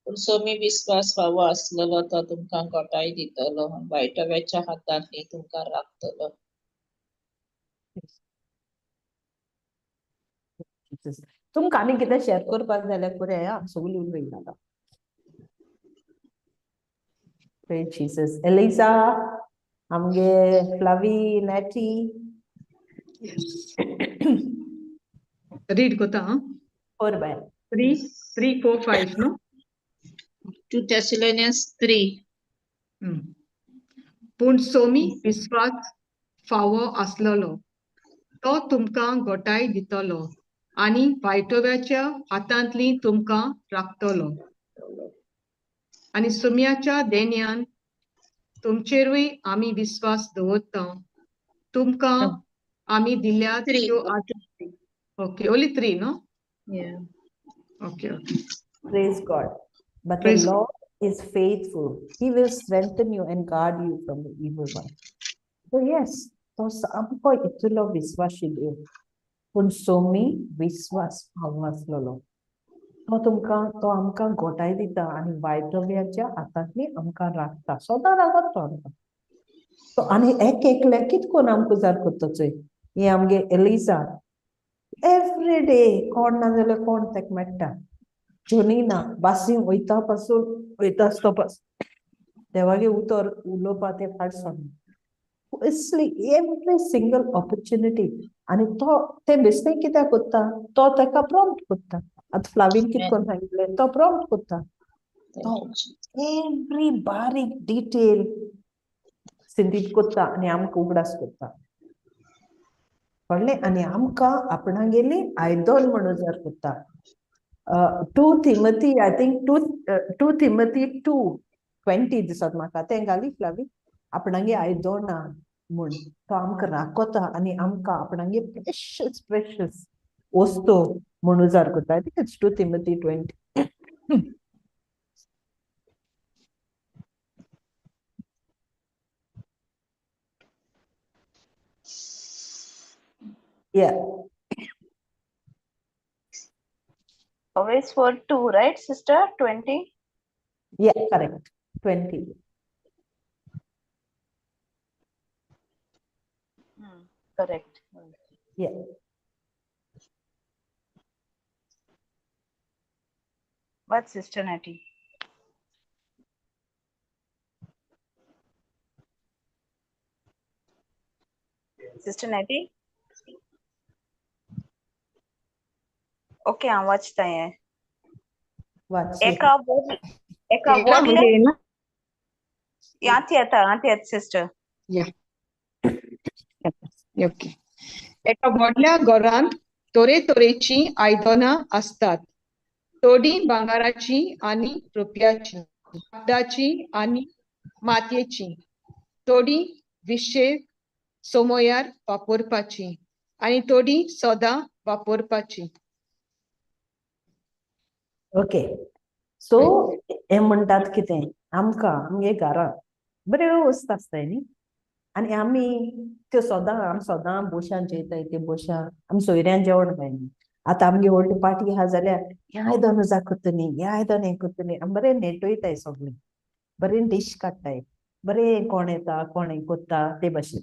पूण सोमी विस्वास फावो आसलेलो तो तुमकां गोटाय दितलो, वायटव्याच्या हातांतली तुमकां राखतलो. तुमकां आनी कितें शेअर करपाक जाल्यार बरें, आं सगळीं उलयता आतां. Praise Jesus. Eliza, आमगे फ्लावी, नॅटी. रीड करता हां. फोर बाय 3 3 4 5 न्हू? 2 Thessalonians 3. पूण सोमी विस्वास फावो आसलेलो तो तुमकां गोटाय दितलो आनी वायटव्याच्या हातांतली तुमकां राखतलो, आनी सुम्याच्या देण्यान तुमचेरूय आमी विस्वास दवरता, तुमकां आमी दिल्या त्यो. ओके, ओनली 3 न्हू? Okay okay. Praise God. But the Lord is faithful. He will strengthen you and guard you from the evil one. So yes, तो सामको इतलो विस्वासी देव, पूण सोमी विस्वास फावो आसलेलो तो तुमकां, तो आमकां गोटाय दिता आनी वायटव्याच्या हातांतली आमकां राखता, सदां राखता तो आमकां. सो आनी एक एकल्या कितें करून आमकां उजार करता चोय, हे आमगे एलिजा एवरी डे कोण ना जाल्यार कोण ताका मेळटा, जोनीना बासी वयता पासून वयता आसतो पासून देवागे उतर उलोवपा तें फाट सोडना, असली एवरी सिंगल ऑपॉर्च्युनिटी. आनी तो तें बेश्टें कित्याक करता, तो ताका प्रॉम्प्ट करता. आतां फ्लावीन कितें करून सांगिल्लें, तो प्रॉम्प्ट करता, तो एवरी बारीक डिटेल सिंदीप करता आनी आमकां उगडास करता, कळ्ळें? आनी आमकां आपणागेली आयदन म्हण उजार करता. 2 Timothy, I think 2 Timothy 2:20 दिसत म्हाका, तें घाली फ्लावी, आपणागे आयदनां म्हूण तो आमकां राखता आनी आमकां आपणागे प्रेशस प्रेशस वस्तू म्हूण उजार करता. I think it's 2 Timothy 20. Yeah. Always for 2, right, sister? 20? Yeah, correct. 20. Correct. Yeah. What, Sister Natty? Sister Natty? Okay, हांव वाचता हें. वाच. एका एका 13 व्हडल्या म्हणजे ना? यात येता आत येता सिस्टर. या, ओके. एका व्हडल्या घरांत तरेतरेचीं आयदनां आसतात. थोडीं भांगराचीं आनी रुप्याचीं, कागदाचीं आनी मातयेचीं, थोडीं विशेश समयार वापरपाचीं आनी थोडीं सदां वापरपाचीं. ओके, सो हे म्हणटात कितें, आमकां आमगे घरांत बऱ्यो वस्तू आसताय न्ही, आनी आमी त्यो सदां, आमी सदां बोशान जेयताय, ते बोशां आमी सोयऱ्यान जेवण खाय न्ही. आतां आमगे व्हडली पार्टी आहा जाल्यार हें आयदन उजा करता न्ही, हें आयदन हें करता न्ही, आमी बरें नेटयताय सगळें, बरें डीश काडटाय, बरें कोण येता कोण हें करता ते भाशेन.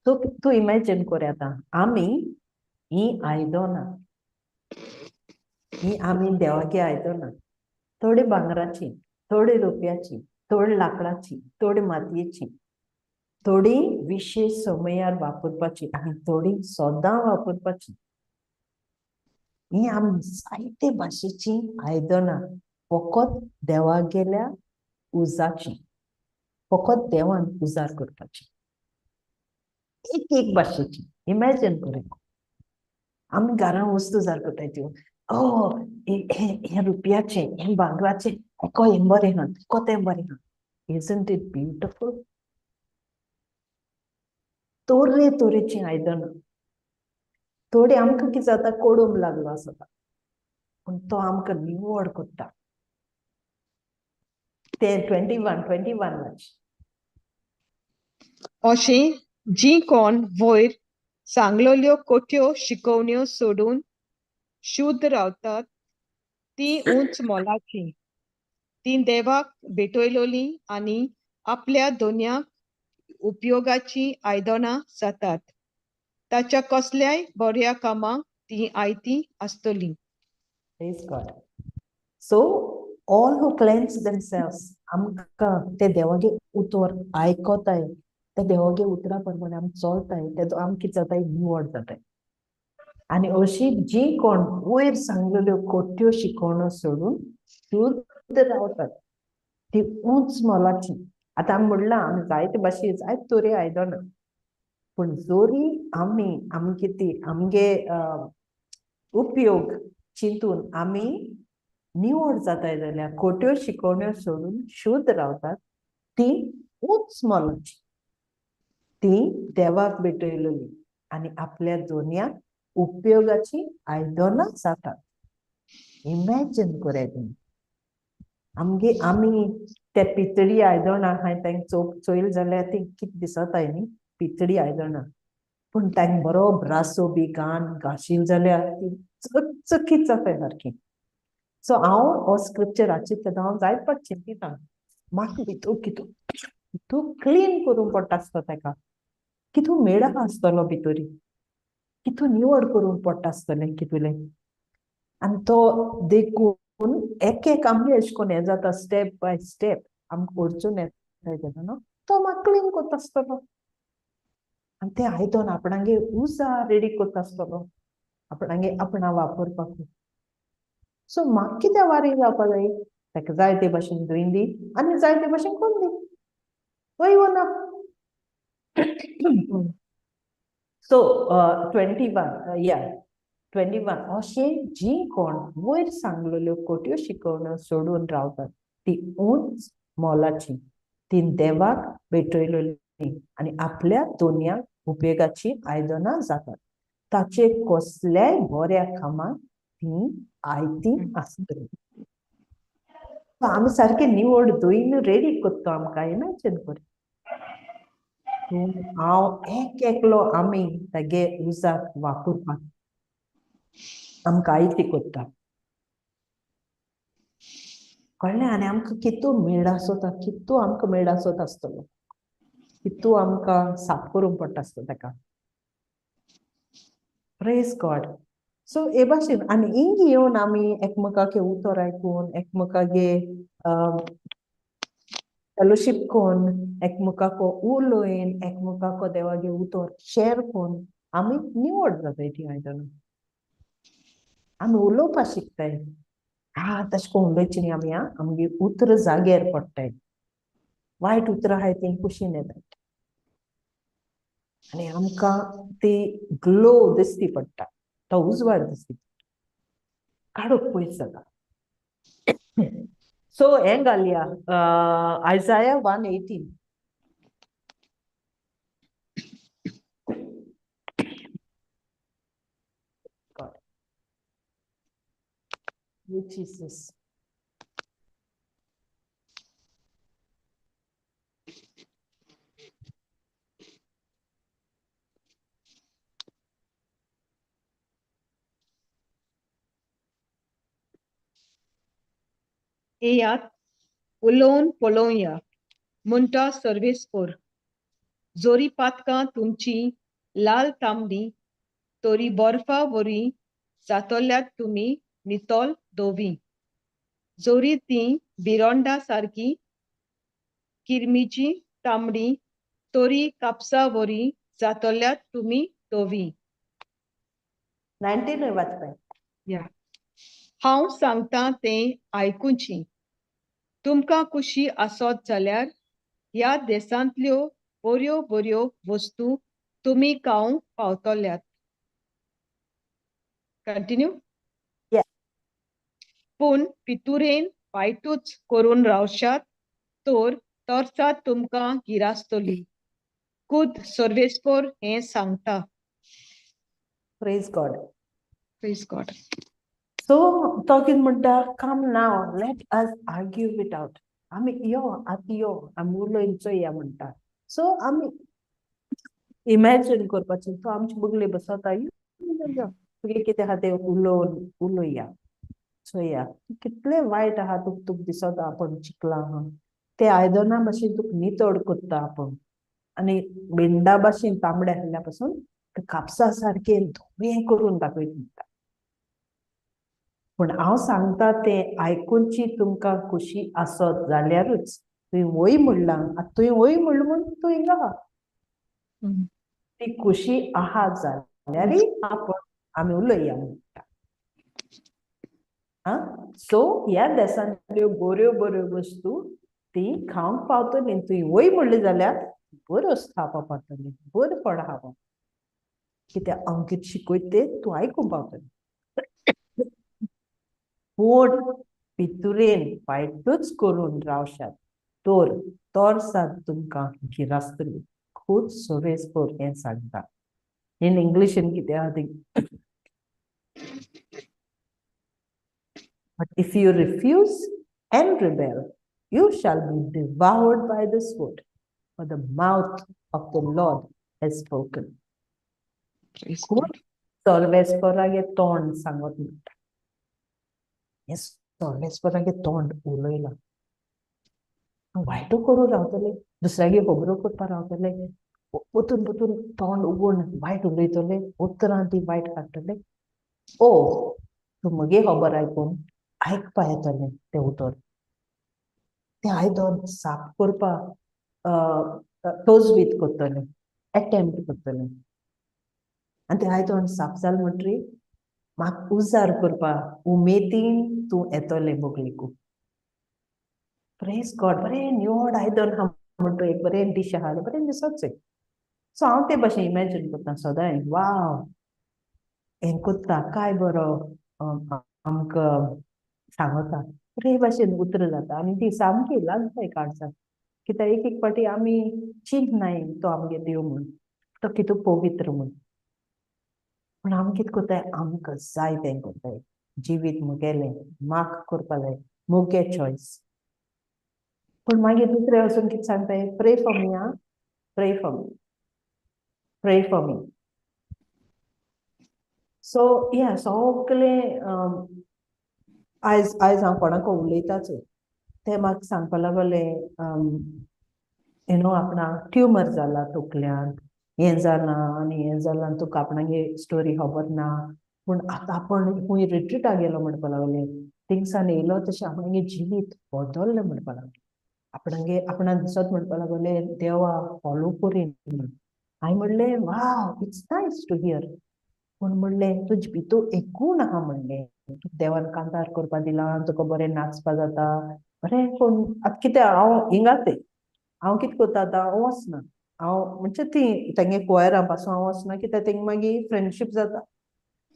सो तूं इमॅजीन कर, आतां आमी हीं आयदनां, हीं आमी देवागे आयदनां, थोडी भांगराची, थोडी रुपयाची, थोडी लांकडाची, थोडी मातयेची, थोडी विशेश समयार वापरपाची आनी थोडी सदां वापरपाची. हीं आमी जायते भाशेचीं आयदनां फकत देवागेल्या उजाची, फकत देवान उजार करपाची, एक एक भाशेची. इमॅजीन कर, आमी घरां वस्तू जार करताय त्यो, ओ हें रुपयाचें, हें भांगराचें, हेको हें बरें आहा, तेको तें बरें आहा. Isn't it beautiful? तरे तरेचीं आयदनां. थोडी आमकां कितें जाता, कोडूंब लागलो आसता, पूण तो आमकां निवड करता. ते 21, 21 वाच. अशें जीं कोण वयर सांगलेल्यो कोठ्यो शिकोवण्यो सोडून शुद्ध रावतात तीं उंच मोलाचीं. तीं देवाक भेटयलोलीं आनी आपल्या दोनयाक उपयोगाचीं आयदनां जातात. ताच्या कसल्याय बऱ्या कामाक तीं आयतीं आसतलीं. Praise God. So all who cleanse themselves, आमकां ते देवागे उतर आयकताय, ते देवागे उतरा प्रमाणे आमी चलताय, तेजो आमकां कितें जाताय, निवड जाताय. आनी अशी जी कोण वयर सांगलेल्यो खोट्यो शिकोवण्यो सोडून शुद्ध रावतात ती उंच मोलाची. आतां आमी म्हणलां, आमी जायते भाशे जायते तरे आयदनां, पूण जरी आमी आमगे ती आमगे उपयोग चिंतून आमी निवड जाताय जाल्यार खोट्यो शिकोवण्यो सोडून शुद्ध रावतात ती उंच मोलाची, ती देवाक भेटयलेली आनी आपल्या दोनयाक उपयोगाची आयदनां जातात. इमॅजीन कराय तुमी, आमगे आमी ते पितळी आयदनां आहाय तांकां चोयल जाल्यार ती कितें दिसताय न्ही, पितळी आयदनां, पूण तांकां बरो ब्रासो बी घाण घाशील जाल्यार ती चकचकीत जाताय सारकी. सो हांव हो स्क्रिप्चर वाचीत तेन्ना हांव जायत पाट चिंतिता, म्हाका भितूर कितू कितू क्लीन करूंक पडटा आसता ताका, कितू मेळा आसतलो भितरी, कितू निवड करूंक पडटा आसतलें कितुलें. आनी तो देखून एक एक आमगे अशें करून हें जाता, स्टेप बाय स्टेप आमकां अडचण येता तेन्ना न्हू, तो म्हाका क्लीन करता आसतलो. आनी तें आयदन आपणागे उजा रेडी करता आसतलो, आपणागे आपणा वापरपाक. सो म्हाका कितें वारी जावपा जाय, ताका जाय ते भाशेन धुयन दी आनी जाय ते भाशेन करून दी, हय वो ना? सो 21, या 21, अशें जी कोण वयर सांगलेल्यो खोट्यो शिकोवण्यो सोडून रावतात ती उंच मोलाची, ती देवाक भेटयलेली आनी आपल्या दोनयाक उपयोगाची आयदनां जातात. ताचे कसल्याय बऱ्या कामाक ती आयती आसतली. आमी सारके निवड धुयन रेडी करता आमकां, इमॅजीन कर तूं हांव एक एकलो आमी तागे उजाक वापरपाक आमकां आयती करता, कळ्ळें? आनी आमकां कितू मेळ आसता, कितू आमकां मेळ आसत आसतलो, कितू आमकां साफ करूंक पडटा आसता ताका. Praise God. सो हे भाशेन आनी हिंग येवन आमी एकमेकागे उतर आयकून, एकमेकागे फेलोशीप करून, एकमेकाको उलोवन, एकमेकाको देवागे उतर शेअर करून आमी निवड जाताय ती आयदनां. आमी उलोवपा शिकताय. हा तशें करून उलयची न्ही आमी, आं आमगे उतरां जाग्यार पडटाय, वायट उतरां आहाय तीं कुशीन येतात आनी आमकां ती ग्लो दिसती पडटा, तो उजवाड दिसती काडूंक पयस जाता. सो हें घालया आयजाया 1:18. Jesus. येयात उलोवन पळोवया म्हणटा सर्वेस्पोर, जोरी पातकां तुमची लाल तांबडी तरी बर्फा वरी जातल्यात तुमी नितळ धवी, जोरी ती बिरोंडा सारकी किरमीची तांबडी तरी कापसा वरी जातल्यात तुमी धवी. 19 वाचपाय. या हांव सांगता तें आयकुची, तुमकां खुशी आसत जाल्यार ह्या देशांतल्यो बऱ्यो बऱ्यो वस्तू तुमी खावंक पावतल्यात. कंटिन्यू. पूण पितुरेन वायटूच करून रावशात तर तरसाद तुमकां गिरासतली, खुद सर्वेस्पोर हें सांगता. Praise God. Praise God. So तो कितें म्हणटा, come now let us argue it out. आमी यो आतां यो आमी उलोवन चोया म्हणटा. सो आमी इमॅजीन करपाचें, तो आमचे बगले बसता, यो तुगे कितें आहा तें उलोवन उलोवया चोया, कितलें वायट आहा तुका, तुका दिसता आपूण चिकलां आहा ते आयदनां भाशेन तुका नितळ करता आपूण, आनी भिंडा भाशेन तांबडे आसल्या पासून कापसा सारकें धवें करून दाखयता म्हणटा. पूण हांव सांगता तें आयकुची तुमकां खुशी आसत जाल्यारूच, तुवें वय म्हणलां, आतां तुवें वय म्हणलें म्हूण तूं हिंगा आहा, ती खुशी आहा जाल्यारय आपूण आमी उलोवया म्हणटा. आं सो ह्या देसांतल्यो बऱ्यो बऱ्यो वस्तू ती खावंक पावतली, तुवें वय म्हणलें जाल्यार बऱ्यो खावपाक पावतली, बरें फळां खावपाक, कित्याक हांव कितें शिकयता तें तूं आयकूंक पावतली. पूण पितुरेन वायटूच करून रावशात तर तरसाद तुमकां गिरासतली, खूब सर्वेस्पोर हें सांगता. इन इंग्लिशीन कितें आहा ती, But if you refuse and rebel, you shall be devoured by the sword, for the mouth of the Lord has spoken. खूब सर्वेस्पोरागे तोंड सांगत म्हणटा, हें सर्वेस्पोरागे तोंड उलयलां, वायटू करून रावतले, दुसऱ्यागे खबरो करपाक रावतले, परतून परतून तोंड उगून वायट उलयतले, उतरां ती वायट काडटले. ओ तूं म्हगे खबर आयकून आयकपा येतलें तें उतर, तें आयदन साफ करपाक तजवीज करतलें, एटेम्प्ट करतलें, आनी तें आयदन साफ जालें म्हणटरीर म्हाका उजार करपाक उमेदीन तूं येतलें बगलेकू. प्रेज गॉड, बरें निवड आयदन आहा म्हणटा, एक बरें डीश आहा, बरें दिसत. सो हांव ते भाशेन इमॅजीन करता सदांय, वाव हें करता काय बरो आमकां सांगता, बरे भाशेन उतरां जाता आनी ती सामकी लागताय काळजाक. कित्याक एक एक फावटी आमी चिंतनाय तो आमगे देव म्हूण, तो कितू पवित्र म्हूण, पूण आमी कितें करताय, आमकां जाय तें करताय, जिवीत मुगेलें म्हाका करपा जाय, मुगे चॉयस. पूण मागीर दुसरे वचून कितें सांगताय, प्रे फॉर मी, आं pray for me, pray for me. So या सगळें आयज आयज हांव कोणाक उलयताच ते म्हाका सांगपा लागले, you know आपणाक ट्युमर जाला तकल्यांत, हें जालां आनी हें जालां, तुका आपणागे स्टोरी खबर ना, पूण आतां आपूण खूंय रिट्रिटाक गेलो म्हणपा लागले, थिंगसान येयलो तशें आपणागे जिवीत बदल्लें म्हणपा लागलें, आपणागे आपणाक दिसत म्हणपा लागले देवा फॉलो करीन म्हूण. हांवें म्हणलें wow, it's nice to hear. पूण म्हणलें तुजे भितूर एक गूण आहा म्हणलें, तुका देवान कांतार करपा दिलां, तुका बरें नाचपा जाता बरें. पूण आतां कितें हांव हिंगा तें हांव कितें करता आतां, हांव वचना, हांव म्हणजे ती तेंगे क्वायरा पासून हांव वचना, कित्याक तेंगे मागीर फ्रेंडशीप जाता.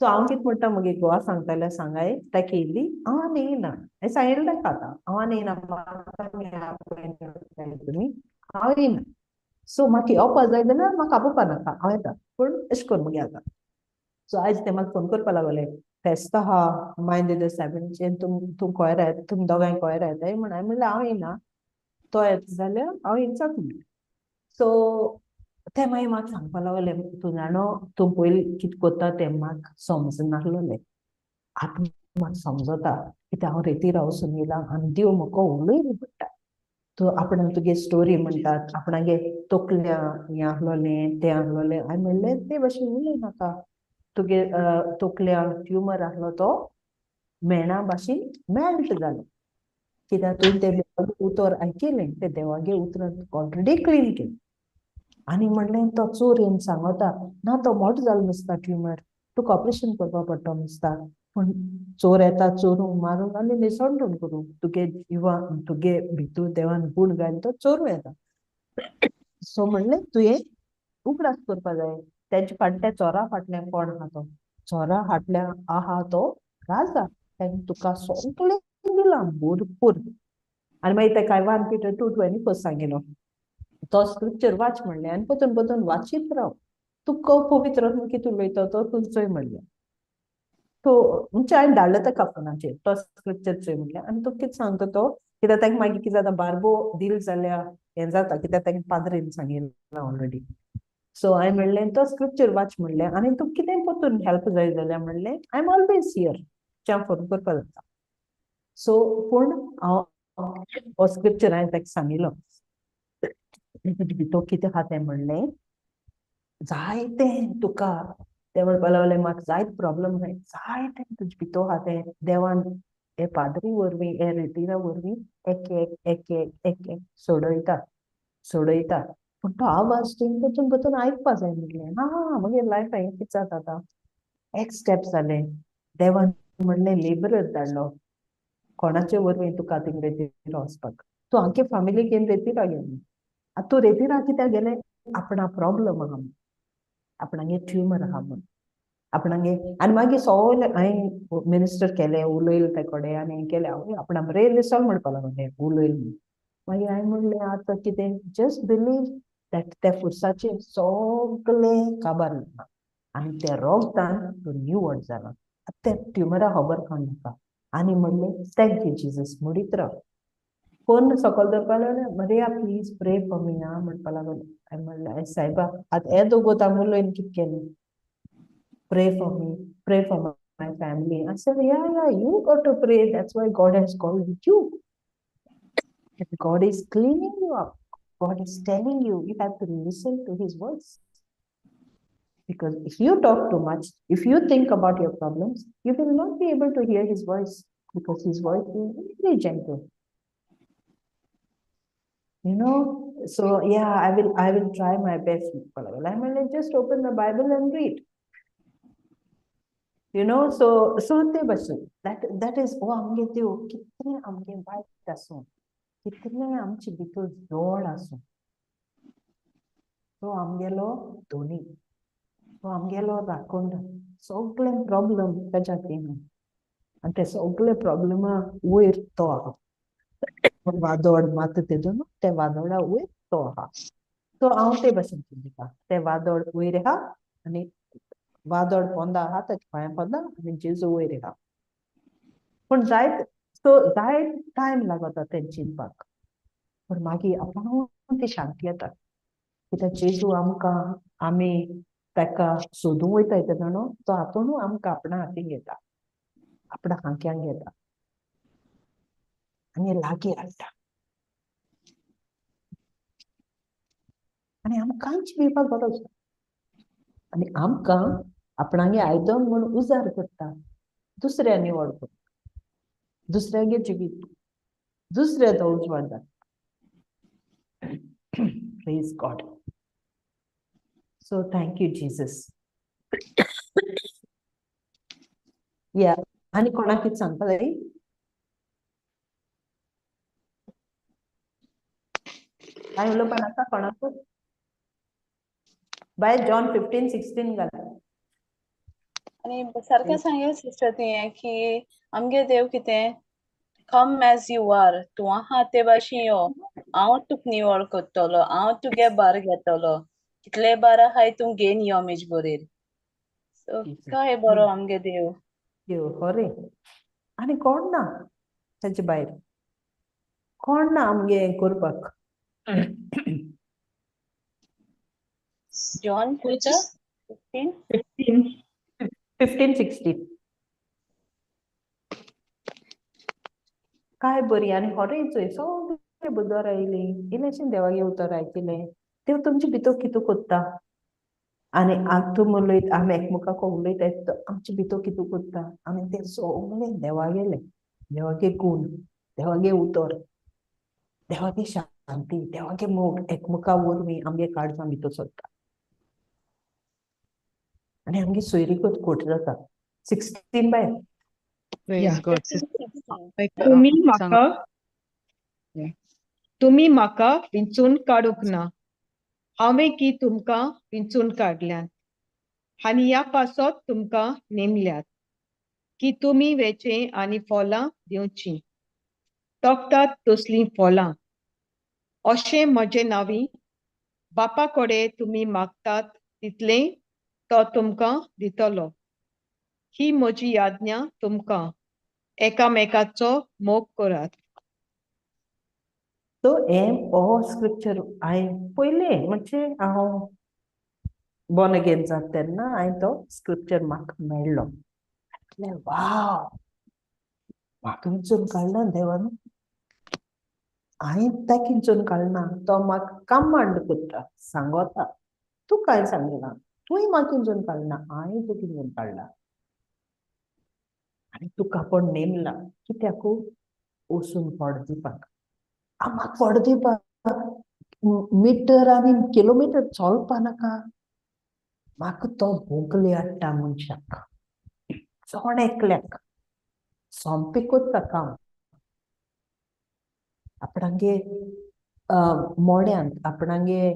सो हांव कितें म्हणटा मागीर गोवा सांगताले सांगाय ताका येयली हांव आनी येयना, हांवें सांगिल्लें ताका आतां हांव आनी येयना, तुमी हांव येयना. सो म्हाका येवपा जाय जाल्यार म्हाका आपोवपा नाका, हांव येता, पूण अशें करून मागीर आतां. सो आयज ते म्हाका फोन करपा लागले, फेस्त आहा मायंद the सेवनचेर, तूं कोयर येता, तुमी दोगांय कोयर येताय म्हण. हांवें म्हणलें हांव येयना, तो येता जाल्यार हांव येयचा म्हणलें. सो ते मागीर म्हाका सांगपा लागले, तूं जाणो तूं पयलीं कितें करता तें म्हाका समजनासलें, आतां म्हाका समजता, कित्याक हांव रेतीर वचून येयलां आनी देव म्हाका उलयलो पडटा. तूं आपणाक तुगे स्टोरी म्हणटात, आपणागे तकल्या हें आसलोलें तें आसलोलें. हांवें म्हणलें ते भशेन उलय नाका, तुगे तकल्या ट्युमर आसलो तो मेणा भाशेन मेल्ट जालो, कित्याक तुवें तें देवागे उतर आयकलें, तें देवागे उतरान ऑलरेडी क्लीन केलें. आनी म्हणलें तो चोर येवन सांगता ना तो मोटो जालो दिसता ट्युमर, तुका ऑपरेशन करपा पडटलो दिसता, पूण चोर येता चोरूंक मारूंक आनी निसणटून करूंक, तुगे जिवा तुगे भितूर देवान गूण घाल तो चोरूं येता. सो म्हणलें तुवें उगडास करपा जाय तेजे फाटल्या चोरा फाटल्यान कोण आहा, तो चोरा फाटल्यान आहा तो राजा, तेणें तुका सगळें दिलां भरपूर. आनी मागीर तेका 1 Peter 2:24 सांगिलो, तो स्क्रिप्चर वाच म्हणलें आनी परतून परतून वाचीत राव, तुका पवित्र कितें उलयता तो तूं चोय म्हणलें. तो म्हणजे हांवें धाडलो ताका फोनाचेर तो स्क्रिप्चर चोय म्हणलें आनी तूं कितें सांगता तो, कित्याक ताका मागीर कितें जाता बारबो दिल जाल्यार हें जाता, कित्याक ताका पाद्रीन सांगिल्लां ऑलरेडी. सो हांवें म्हणलें तो स्क्रिप्चर वाच म्हणलें आनी तूं कितें परतून हेल्प जाय जाल्यार म्हणलें I am always here, च्या फोन करपा जाता. सो पूण हांव हो स्क्रिप्चर हांवें ताका सांगिल्लो, तो कितें आहा तें म्हणलें जायतें तुका ते म्हणपा लागले म्हाका जायत प्रॉब्लम आहाय, जायतें तुजे भितर आहा तें देवान हे पाद्री वरवीं हे रेतिरा वरवीं एक एक एक एक एक एक सोडयता सोडयता, पूण तो आवाज तुवें परतून परतून आयकपा जाय म्हणलें. हा मागीर लायफ हांवें कितें जाता आतां एक स्टेप जालें, देवान म्हणलें लेबरर धाडलो कोणाचे वरवीं तुका थिंग रेतिरा वचपाक, तूं आमगे फॅमिलीक येवन रेतिरा गेलें, आतां तूं रेतिरा कित्याक गेलें, आपणा प्रॉब्लम आहा म्हूण, आपणागे ट्युमर आहा म्हूण, आपणागे. आनी मागीर सगळें हांवें मिनिस्टर केलें उलयलें ते कडेन आनी केलें हांव आपणा बरें रिसॉल्व म्हणपा लागलें उलयलें म्हूण. मागीर हांवें म्हणलें आतां कितें जस्ट बिलीव that त्या फुरसाचेर सगळें काबार जालां आनी त्या रोगतान तूं निवड जाला, आतां त्या ट्युमरा खबर काड नाका. आनी म्हणलें thank you Jesus म्हणीत राव. फोन सकयल दवरपा लागलें, Maria please pray for me आं म्हणपा लागलो. हांवें म्हणलें सायबा आतां हे दोगो तांबुलोयन कितें केलें, pray for me, pray for my family. I said yeah yeah you got to pray, that's why God has called you. God is cleaning you up, God is telling you you have to listen to his voice. Because if you talk too much, if you think about your problems, you will not be able to hear his voice, because his voice is very gentle. You know, so yeah, I will try my best. I mean, just open the Bible and read. You know, so ते बसून that is oh आमगे देव कितले आमगे वायट आसूं, कितले आमचे भितर जोड आसूं, तो आमगेलो धोनी, तो आमगेलो राखण, सगळे प्रॉब्लम ताच्या हातीन आनी ते सगळे प्रॉब्लमा वयर तो आहा, वादळ मात तेजो ते वादळा वयर तो आहा. तो हांव ते भशेन चिंतता, ते वादळ वयर आहा आनी वादळ पोंदा आहा, ताच्या पांया पोंदा आनी जेजू वयर आहा. पूण जायत सो जायत टायम लागता तें चिंतपाक, पूण मागीर आपणाक ती शांती येता, कित्याक जेजू आमकां आमी ताका सोदूंक वयता तेन्ना न्हू तो आपुणूय आमकां आपणा हातीन घेता, आपणा खांक्यांक घेता आनी लागीं हाडटा आनी आमकांच भिवपाक गरज ना. आनी आमकां आपणागे आयदन म्हूण उजार करता, दुसऱ्या निवड करता, दुसऱ्यागे जिवीत दुसऱ्या तो उजवाड जाता. Praise God. So thank you Jesus. या आनी कोणाक कितें सांगपा जाय? कांय उलोवपा नाका कोणाकूच? बाय जॉन 15:16 घाल. आनी सारकें सांगलें सिस्टर तुवें की आमगे देव कितें कम एज you are, तूं आहा ते भाशेन यो, हांव तुका निवळ करतलो, हांव तुगे भार घेतलो, कितले भार आहाय तूं घेवन यो म्हजे बरेर. सो काय बरो आमगे देव. देव खरें. आनी कोण ना ताचे भायर, कोण ना आमगे हें करपाक. John 15? 15. 15:16. काय बरी आनी खरें चोय सगळे बुधवार आयली इल्लेशें देवागे उतर आयकिलें, देव तुमचे भितर कितें कोत्ता आनी तूं उलयत आमी एकमेकाक उलयताय आमचे भितर कितें कोत्ता आनी तें सगळें देवागेलें, देवागे गूण, देवागे उतर, देवागे शांती, देवागे मोग एकमेका वरवीं आमगे काळजां भितर सरता आनी आमगे सोयरीगत खोट जाता. 16 बाय. Praise God. तुमी म्हाका तुमी म्हाका विंचून काडूंक ना, हांवें की तुमकां विंचून काडल्यात आनी ह्या पासत तुमकां नेमल्यात की तुमी वेचें आनी फळां दिवचीं, तोखतात तसलीं फळां. अशें म्हजें नांवी बापा कडेन तुमी मागतात तितलें तो तुमकां दितलो. ही म्हजी आज्ञा तुमकां, एकामेकाचो मोग करात. सो हें हो स्क्रिप्चर हांवें पयलें म्हणजे हांव बॉर्न अगेन जाता तेन्ना हांवें तो स्क्रिप्चर म्हाका मेळ्ळो. म्हटलें वाव, म्हाका विंचून काडला देवान, हांवें ताका विंचून काडना, तो म्हाका कमांड करता, सांगता, तूं कांय सांगिना, तुवें म्हाका विंचून काडना, हांवें तुका विंचून काडला आनी तुका पण नेमला कित्याकू वचून फळ दिवपाक. म्हाका फळ दिवपाक मिटर आनी किलोमिटर चलपा नाका, म्हाका तो भोंकली हाडटा मनशाक, चोण एकल्याक सोंपें करता काम. आपणागे मोड्यांत, आपणागे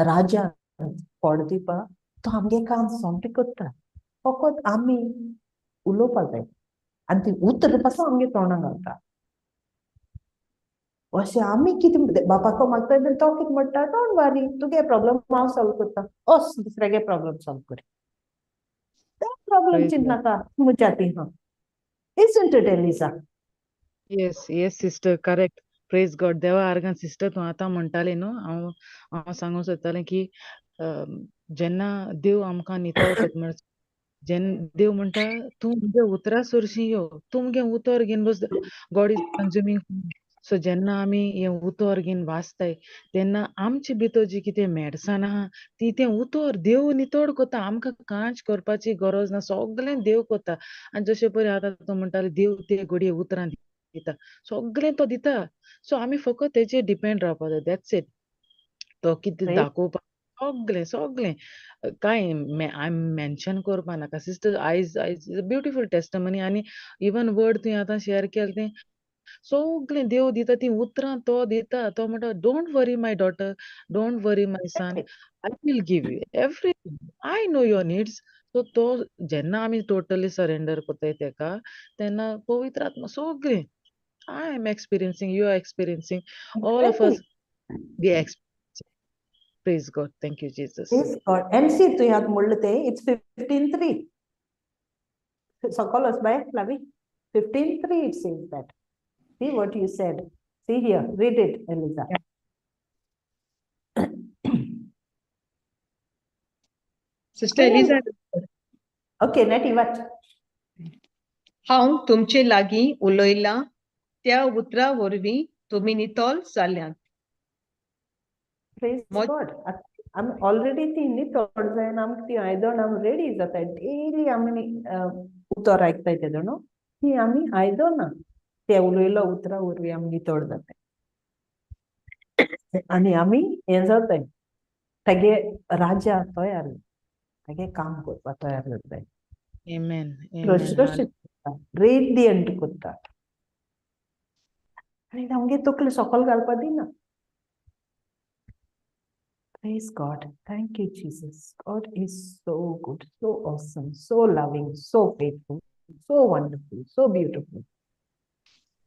राज्यांत फळ दिवपाक तो आमगे काम सोंपें करता. फकत आमी उलोवपा जाय आनी ती उतर पासून आमगे तोंडां घालता. अशें आमी कितें बापाको मागता तो कितें म्हणटा, don't worry, तुगे प्रॉब्लम हांव सॉल्व करता, ओस दुसऱ्यागे प्रॉब्लम सॉल्व कर, ते प्रॉब्लम चिंतनाका म्हज्या ती. हां, Isn't it, Eliza? Yes, yes, sister, correct. Praise God. देवा आर्गां सिस्टर, तूं आतां म्हणटाली न्हू, हांव हांव सांगूंक सोदतालें की जेन्ना देव आमकां नितळ करता म्हळ्यार जेन्ना देव म्हणटा तूं म्हज्या उतरा सरशीं यो, तूं मुगे उतर घेवन बस, गॉड is consuming. सो जेन्ना आमी हें उतर घेवन वाचताय तेन्ना आमचे भितर जी कितें मेडसाण आहा ती तें उतर देव नितळ करता, आमकां कांयच करपाची गरज ना, सगळें देव करता. आनी जशें पळय आतां तूं म्हणटाली देव ते घडये उतरां दिता, सगळें तो दिता. सो आमी फकत तेजेर डिपेंड रावपाक जाय, that's it. तो कितें दाखोवपाक सगळें सगळें कांय मेन्शन करपा नाका. सिस्टर आयज आयज ब्युटिफूल टेस्टमनी आनी इवन वर्ड तुवें आतां शेअर केलें तें सगळें देव दिता, ती उतरां तो दिता. तो म्हणटा don't worry my daughter, don't worry my son, I will give you everything, I know your needs. So तो जेन्ना आमी टोटली सरेंडर करताय तेका तेन्ना पवित्र आत्मा सगळें I am experiencing, you are experiencing, all of us we experiencing. Praise God, thank you Jesus. Praise God. And see तुवें आतां म्हणलें तें it's 15:3. सकल बाय Flavi, 15:3 it says that. See what you said. See here, read it, Eliza. Yeah. Sister Eliza. Okay, Nettie, what? हांव तुमचे लागीं उलयलां त्या उतरा वरवीं तुमी नितळ जाल्यात. Praise God. आमी ऑलरेडी ती नितळ जायन, आमकां ती आयदन आमी रेडी जाताय. डेली आमी उतर आयकताय तेदो न्हू, ती आमी आयदनां ते उलयलो उतरा वरवीं आमी नितळ जाताय आनी आमी हें जाताय, तागे राजा तयार, तागे काम करपाक तयार जाताय. Amen. रश कोत्ता, रेडियंट कोत्ता आनी आमगे तकली सकल घालपा दिना. Praise God. Thank you, Jesus. God is so good, so awesome, so loving, so faithful, so wonderful, so beautiful.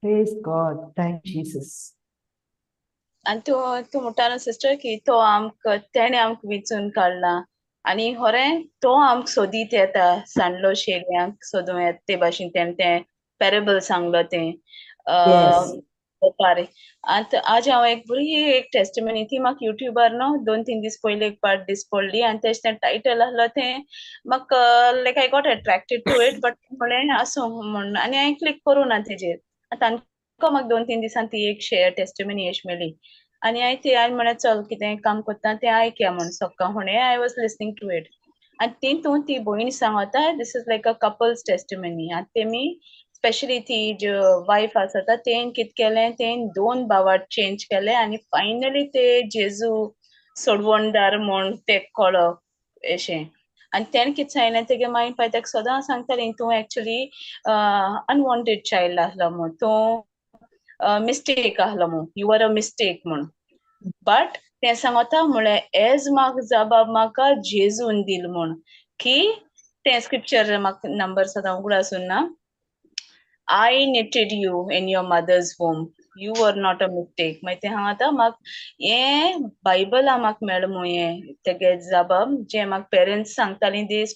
Praise God. Thank Jesus. आनी तूं तूं म्हणटा न्हू सिस्टर की तो आमकां तेणें आमकां विचून काडला आनी खरें तो आमकां सोदीत येता, सांडलो शेळयांक सोदूं येता ते भाशेन तेणें तें पॅरेबल सांगलो तें. वेपारी. आतां आज हांव एक बरी एक टेस्टिमनी ती म्हाका युट्यूबार न्हू 2-3 दीस पयलीं एक पार्ट दीस पडली आनी तेजें तें टायटल आसलो तें म्हाका like I got attracted to it, but म्हणलें आसूं म्हूण आनी हांवें क्लिक करूं ना तेजेर. आतां आमकां म्हाका 2-3 दिसान ती एक शेअर टेस्टिमनी अशी मेळ्ळी आनी हांवें ती हांवें म्हणलें चल कितें काम करता तें आयकया म्हूण सक्का हुणे I was listening to it. आनी तितून ती भयण सांगता this is like a couple's testimony. आनी तेमी स्पेशली ती ज्यो वायफ आसता तेन कितें केलें, तेन 2 भावाट चेंज केले आनी फायनली ते जेजू सोडवणदार म्हूण ते कळ्ळो अशें. आनी तेणें कितें सांगलें तेगे मागीर पळय तेका सदां सांगताली तूं एक्चुली अनवॉन्टेड चायल्ड आसलो म्हूण, तूं मिस्टेक आसलो म्हूण, you are a mistake म्हूण. बट तें सांगता म्हळ्यार एज म्हाका जबाब म्हाका जेजून दिल म्हूण की तें स्क्रिप्चर म्हाका नंबर सदां उगडास उरना. I knitted you in your mother's womb. You were not a mistake. मागीर तें हांव आतां म्हाका हें बायबला म्हाका मेळ्ळें म्हूण हें तेगे जबाब जें म्हाका पेरंट्स सांगतालीं दीस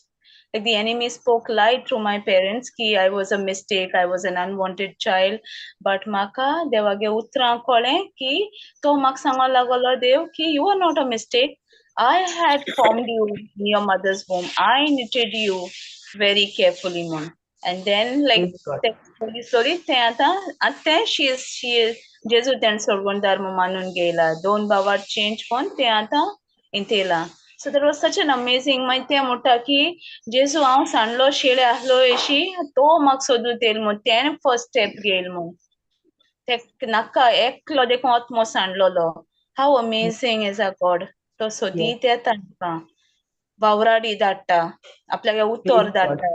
like the enemy spoke lie through my parents की I was a mistake, I was an unwanted child. But म्हाका देवागे उतरां कळ्ळें की तो म्हाका सांगो लागलो देव की you are not a mistake. I had formed you in your mother's womb. I knitted you very carefully म्हूण. And then like slowly slowly तें आतां आतां तें she is जेजू तेणें सोडवणदार म्हूण मानून घेयला, 2 भावाट चेंज करून तें आतां इंतेला. So that was such an amazing. मागीर तें म्हणटा की जेजू हांव सांडलो शेळे आसलो अशी तो म्हाका सोदून येयल म्हूण, तेणें फर्स्ट स्टेप घेयल म्हूण, ते नाका एकलो देखून आत्मो सांडलोलो. How amazing is a God. तो सोदीत येता आमकां, वावराडी धाडटा, आपल्याक उतर धाडटा.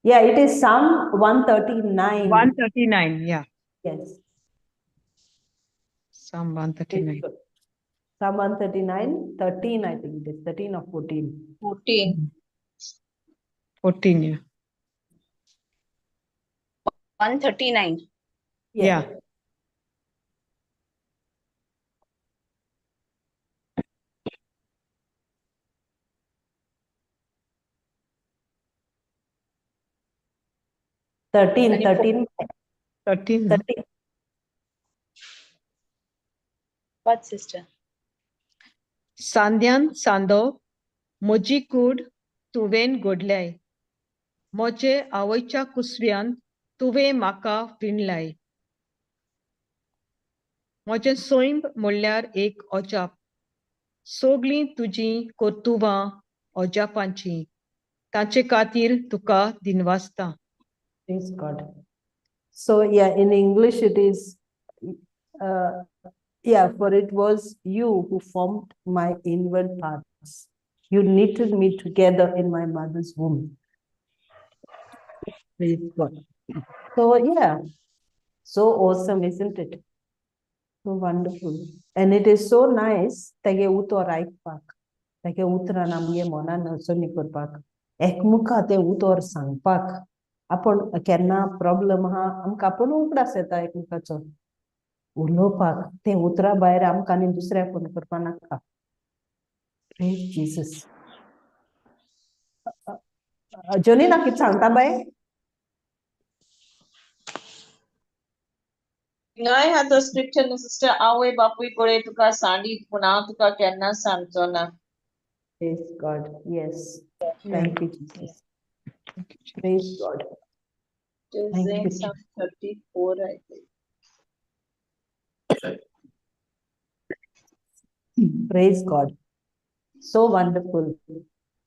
Yeah, it is Psalm 139. 139, yeah. Yes. Psalm 139. Psalm 139, 13, I think it is, 13 or 14. 14. 14, yeah. 139. Yeah. 13, 13. 13. 13. What, sister? सांद्यान सांदो म्हजी कूड तुवें घडल्याय, म्हजे आवयच्या कुसव्यान तुवें म्हाका विणलाय. म्हजें सैम म्हणल्यार एक अजाप, सगळीं तुजीं कर्तुबां अजापांचीं, ताचे खातीर तुका दिनवासता. Praise God. So yeah, in English it is, yeah, for it was you who formed my inward parts. You knitted me together in my mother's womb. Praise God. So yeah, so awesome, isn't it? So wonderful. And it is so nice. Tage utor aikpak. Tage utra namge mona nasoni korpak. Ekmukha te utor sangpak. आपण केन्ना प्रॉब्लम आहा आमकां आपूण उगडास येता एकमेकाचो उलोवपाक, तें उतरा भायर आमकां आनी दुसऱ्याक फोन करपा नाका. Praise Jesus. जोनीना कितें सांगता बाय? थिंगाय आहा तो स्क्रिप्चर सिस्टर, आवय बापूय पळय तुका सांडीत पूण हांव तुका केन्ना सांगचो ना. Praise God. Yes. Thank you, Jesus. Praise God. It is Thank in you. Psalm 34, I think. Praise God. So wonderful.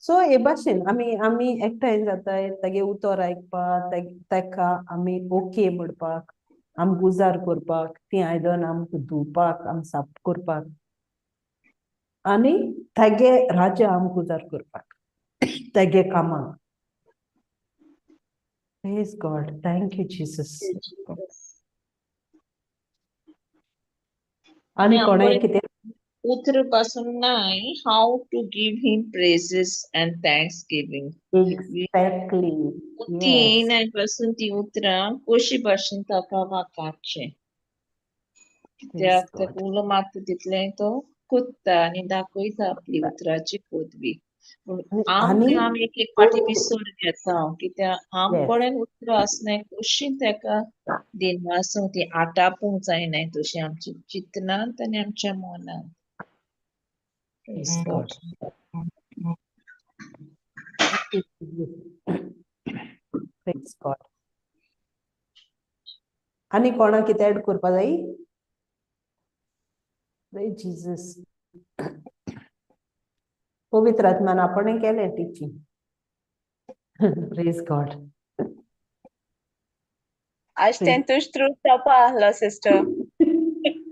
So हे भाशेन आमी आमी एकठांय जाताय तागे उतर आयकपाक, ताका आमी ओके म्हणपाक, आम गुजार करपाक, तीं आयदन आमकां धुवपाक, आम साफ करपाक आनी तागे राज्य आम गुजार करपाक, तागे कामाक. Praise God. Thank you, Jesus. आनी कोणाय कितें उतर पासून नाय, how to give him praises and thanksgiving. Exactly. ती येयनाय पासून ती उतरां कशी भाशेन ताका वाकाचें, कित्याक ताका उलो मारता तितलें तो कोत्ता आनी दाखयता आपली उतराची पदवी. पूण आमकां आमी एक एक फावटी विसर घेता, कित्याक आमकडेन उतरां आसनाय, कशी ताका दिनवासूंक ती आटापूंक जायनाय तशी आमची चिंतनांत आनी आमच्या मनांत. Praise God. Praise God. आनी कोणा कितें ऍड करपा जाय? Praise Jesus. पवित्र आत्मान आपणें केलें टिचींग. Praise God. आज तें तुज ट्रूथ जावपा आहलो सिस्टर.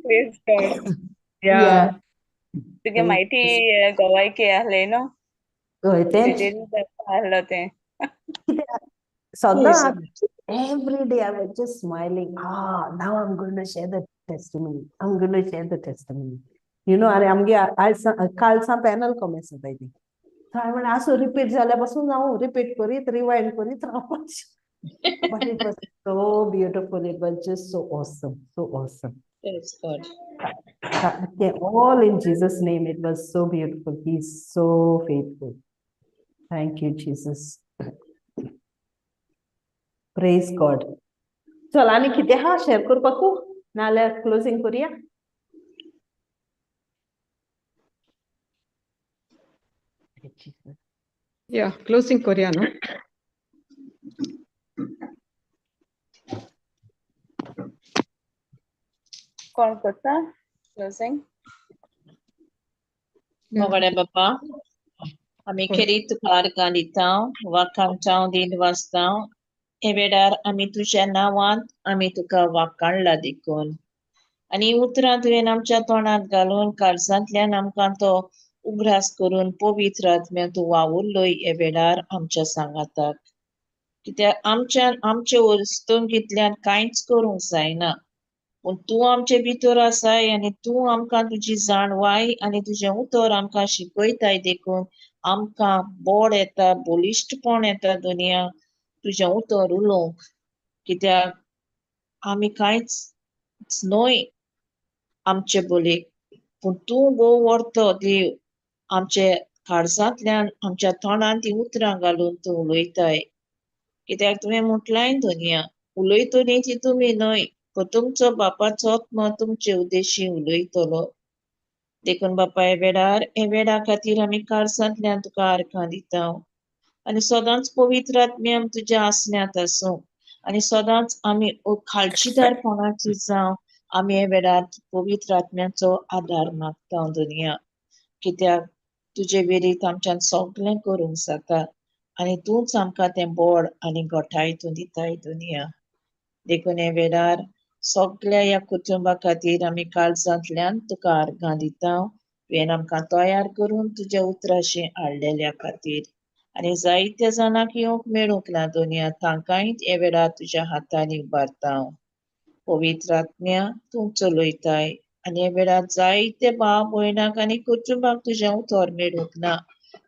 Praise God. Yeah. तुगे म्हायती गोवायकी आहले न्हू, हय तें जावपा आहलो तें. सदां every day I was just smiling. Ah, now I'm going to share the testimony. I'm going to share the testimony. You know, आनी आमगे आयज काल सा पॅनल कॉमेस जाताय ती. So हांवें म्हणलें आसूं, रिपीट जाल्यार पासून हांव रिपीट करीत रिवायंड करीत रावपाचें. But it was so beautiful. It was just so awesome. So awesome. Praise God. All in Jesus' name. It was so beautiful. He's so faithful. Thank you, Jesus. Praise God. चल आनी कितें आहा शेअर करपाकू, नाल्यार क्लोजींग करुया. Yeah, closing करुया न्हू. कोण करता क्लोजींग? मोगाड्या बापा, आमी खेरीत तुका आर्गां दिता, वाखाणता, दिनवासता. हे वेळार आमी तुज्या नांवांत आमी तुका वाखाणला देखून, आनी उतरां तुवें आमच्या तोंडांत घालून काळजांतल्यान आमकां तो उगडास करून पवित्र आत्म्या तूं वावुरलोय हे वेळार आमच्या सांगाताक. कित्याक आमच्यान आमचे वस्तुंकींतल्यान कांयच करूंक जायना, पूण तूं आमचे भितर आसाय आनी तूं आमकां तुजी जाणवाय आनी तुजें उतर आमकां शिकयताय देखून आमकां बोड येता, बळिश्टपण येता दुनिया तुजें उतर उलोवंक. कित्याक आमी कांयच न्हय आमचे बोलयेक, पूण तूं गो व्हरतो देव आमचे काळजांतल्यान आमच्या तोंडांत ती उतरां घालून तूं उलयताय. कित्याक तुवें म्हटलांय दुनिया उलयतली ती तुमी न्हय, पूण तुमचो बापाचो आत्मो तुमचे उद्देशी उलयतलो. देखून बापा हे वेळार हे वेळा खातीर आमी काळजांतल्यान तुका आर्गां दिता, आनी सदांच पवित्र आत्म्या तुज्या आसण्यांत आसूं, आनी सदांच आमी खालचीदारपणाची जावं. आमी हे वेळार पवित्र आत्म्याचो आदार मागता दुनिया, कित्याक तुजे वेरीत आमच्यान सगळें करूंक जाता आनी तूंच आमकां तें बोड आनी गोठाय तूं दिताय दुनिया. देखून हे वेळार सगळ्या ह्या कुटुंबा खातीर आमी काळजांतल्यान तुका आर्गां दिता, तुवें आमकां तयार करून तुज्या उतराशी हाडलेल्या खातीर. आनी जायत्या जाणांक येवंक मेळूंक ना दुनिया, तांकांय हे वेळार तुज्या हातांनी उबारता. पवित्र आत्म्या तूं चलयताय आनी हे वेळार जायते भाव भयणांक आनी कुटुंबाक तुजें उतर मेळूंक ना,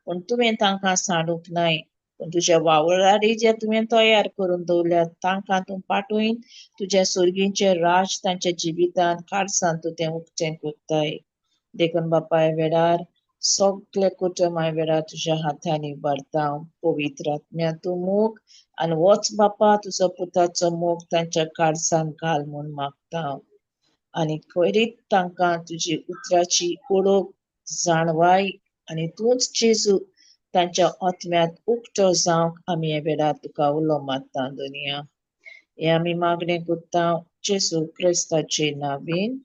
पूण तुवें तांकां सांडूंक नाय, पूण तुज्या वावराडी जे तुवें तयार करून दवरल्यात तांकां तूं पाठोवन तुज्या सुर्गींचें राज तांच्या जिवितांत काळजांत तूं तें उक्तें करताय. देखून बापा ह्या वेळार सगळे कुटुंब ह्या वेळार तुज्या हातांनी उबारता. पवित्र आत्म्या तूं मोग आनी वच बापा तुजो पुताचो मोग तांच्या काळजांत घाल म्हूण मागता, आनी खेरीत तांकां तुजी उतराची ओळख जाणवाय आनी तूंच जेजू तांच्या आत्म्यांत उक्तो जावंक आमी हे वेळार तुका उलो मारता दुनिया. हे आमी मागणें करता जेजू क्रिस्ताचे नांवान.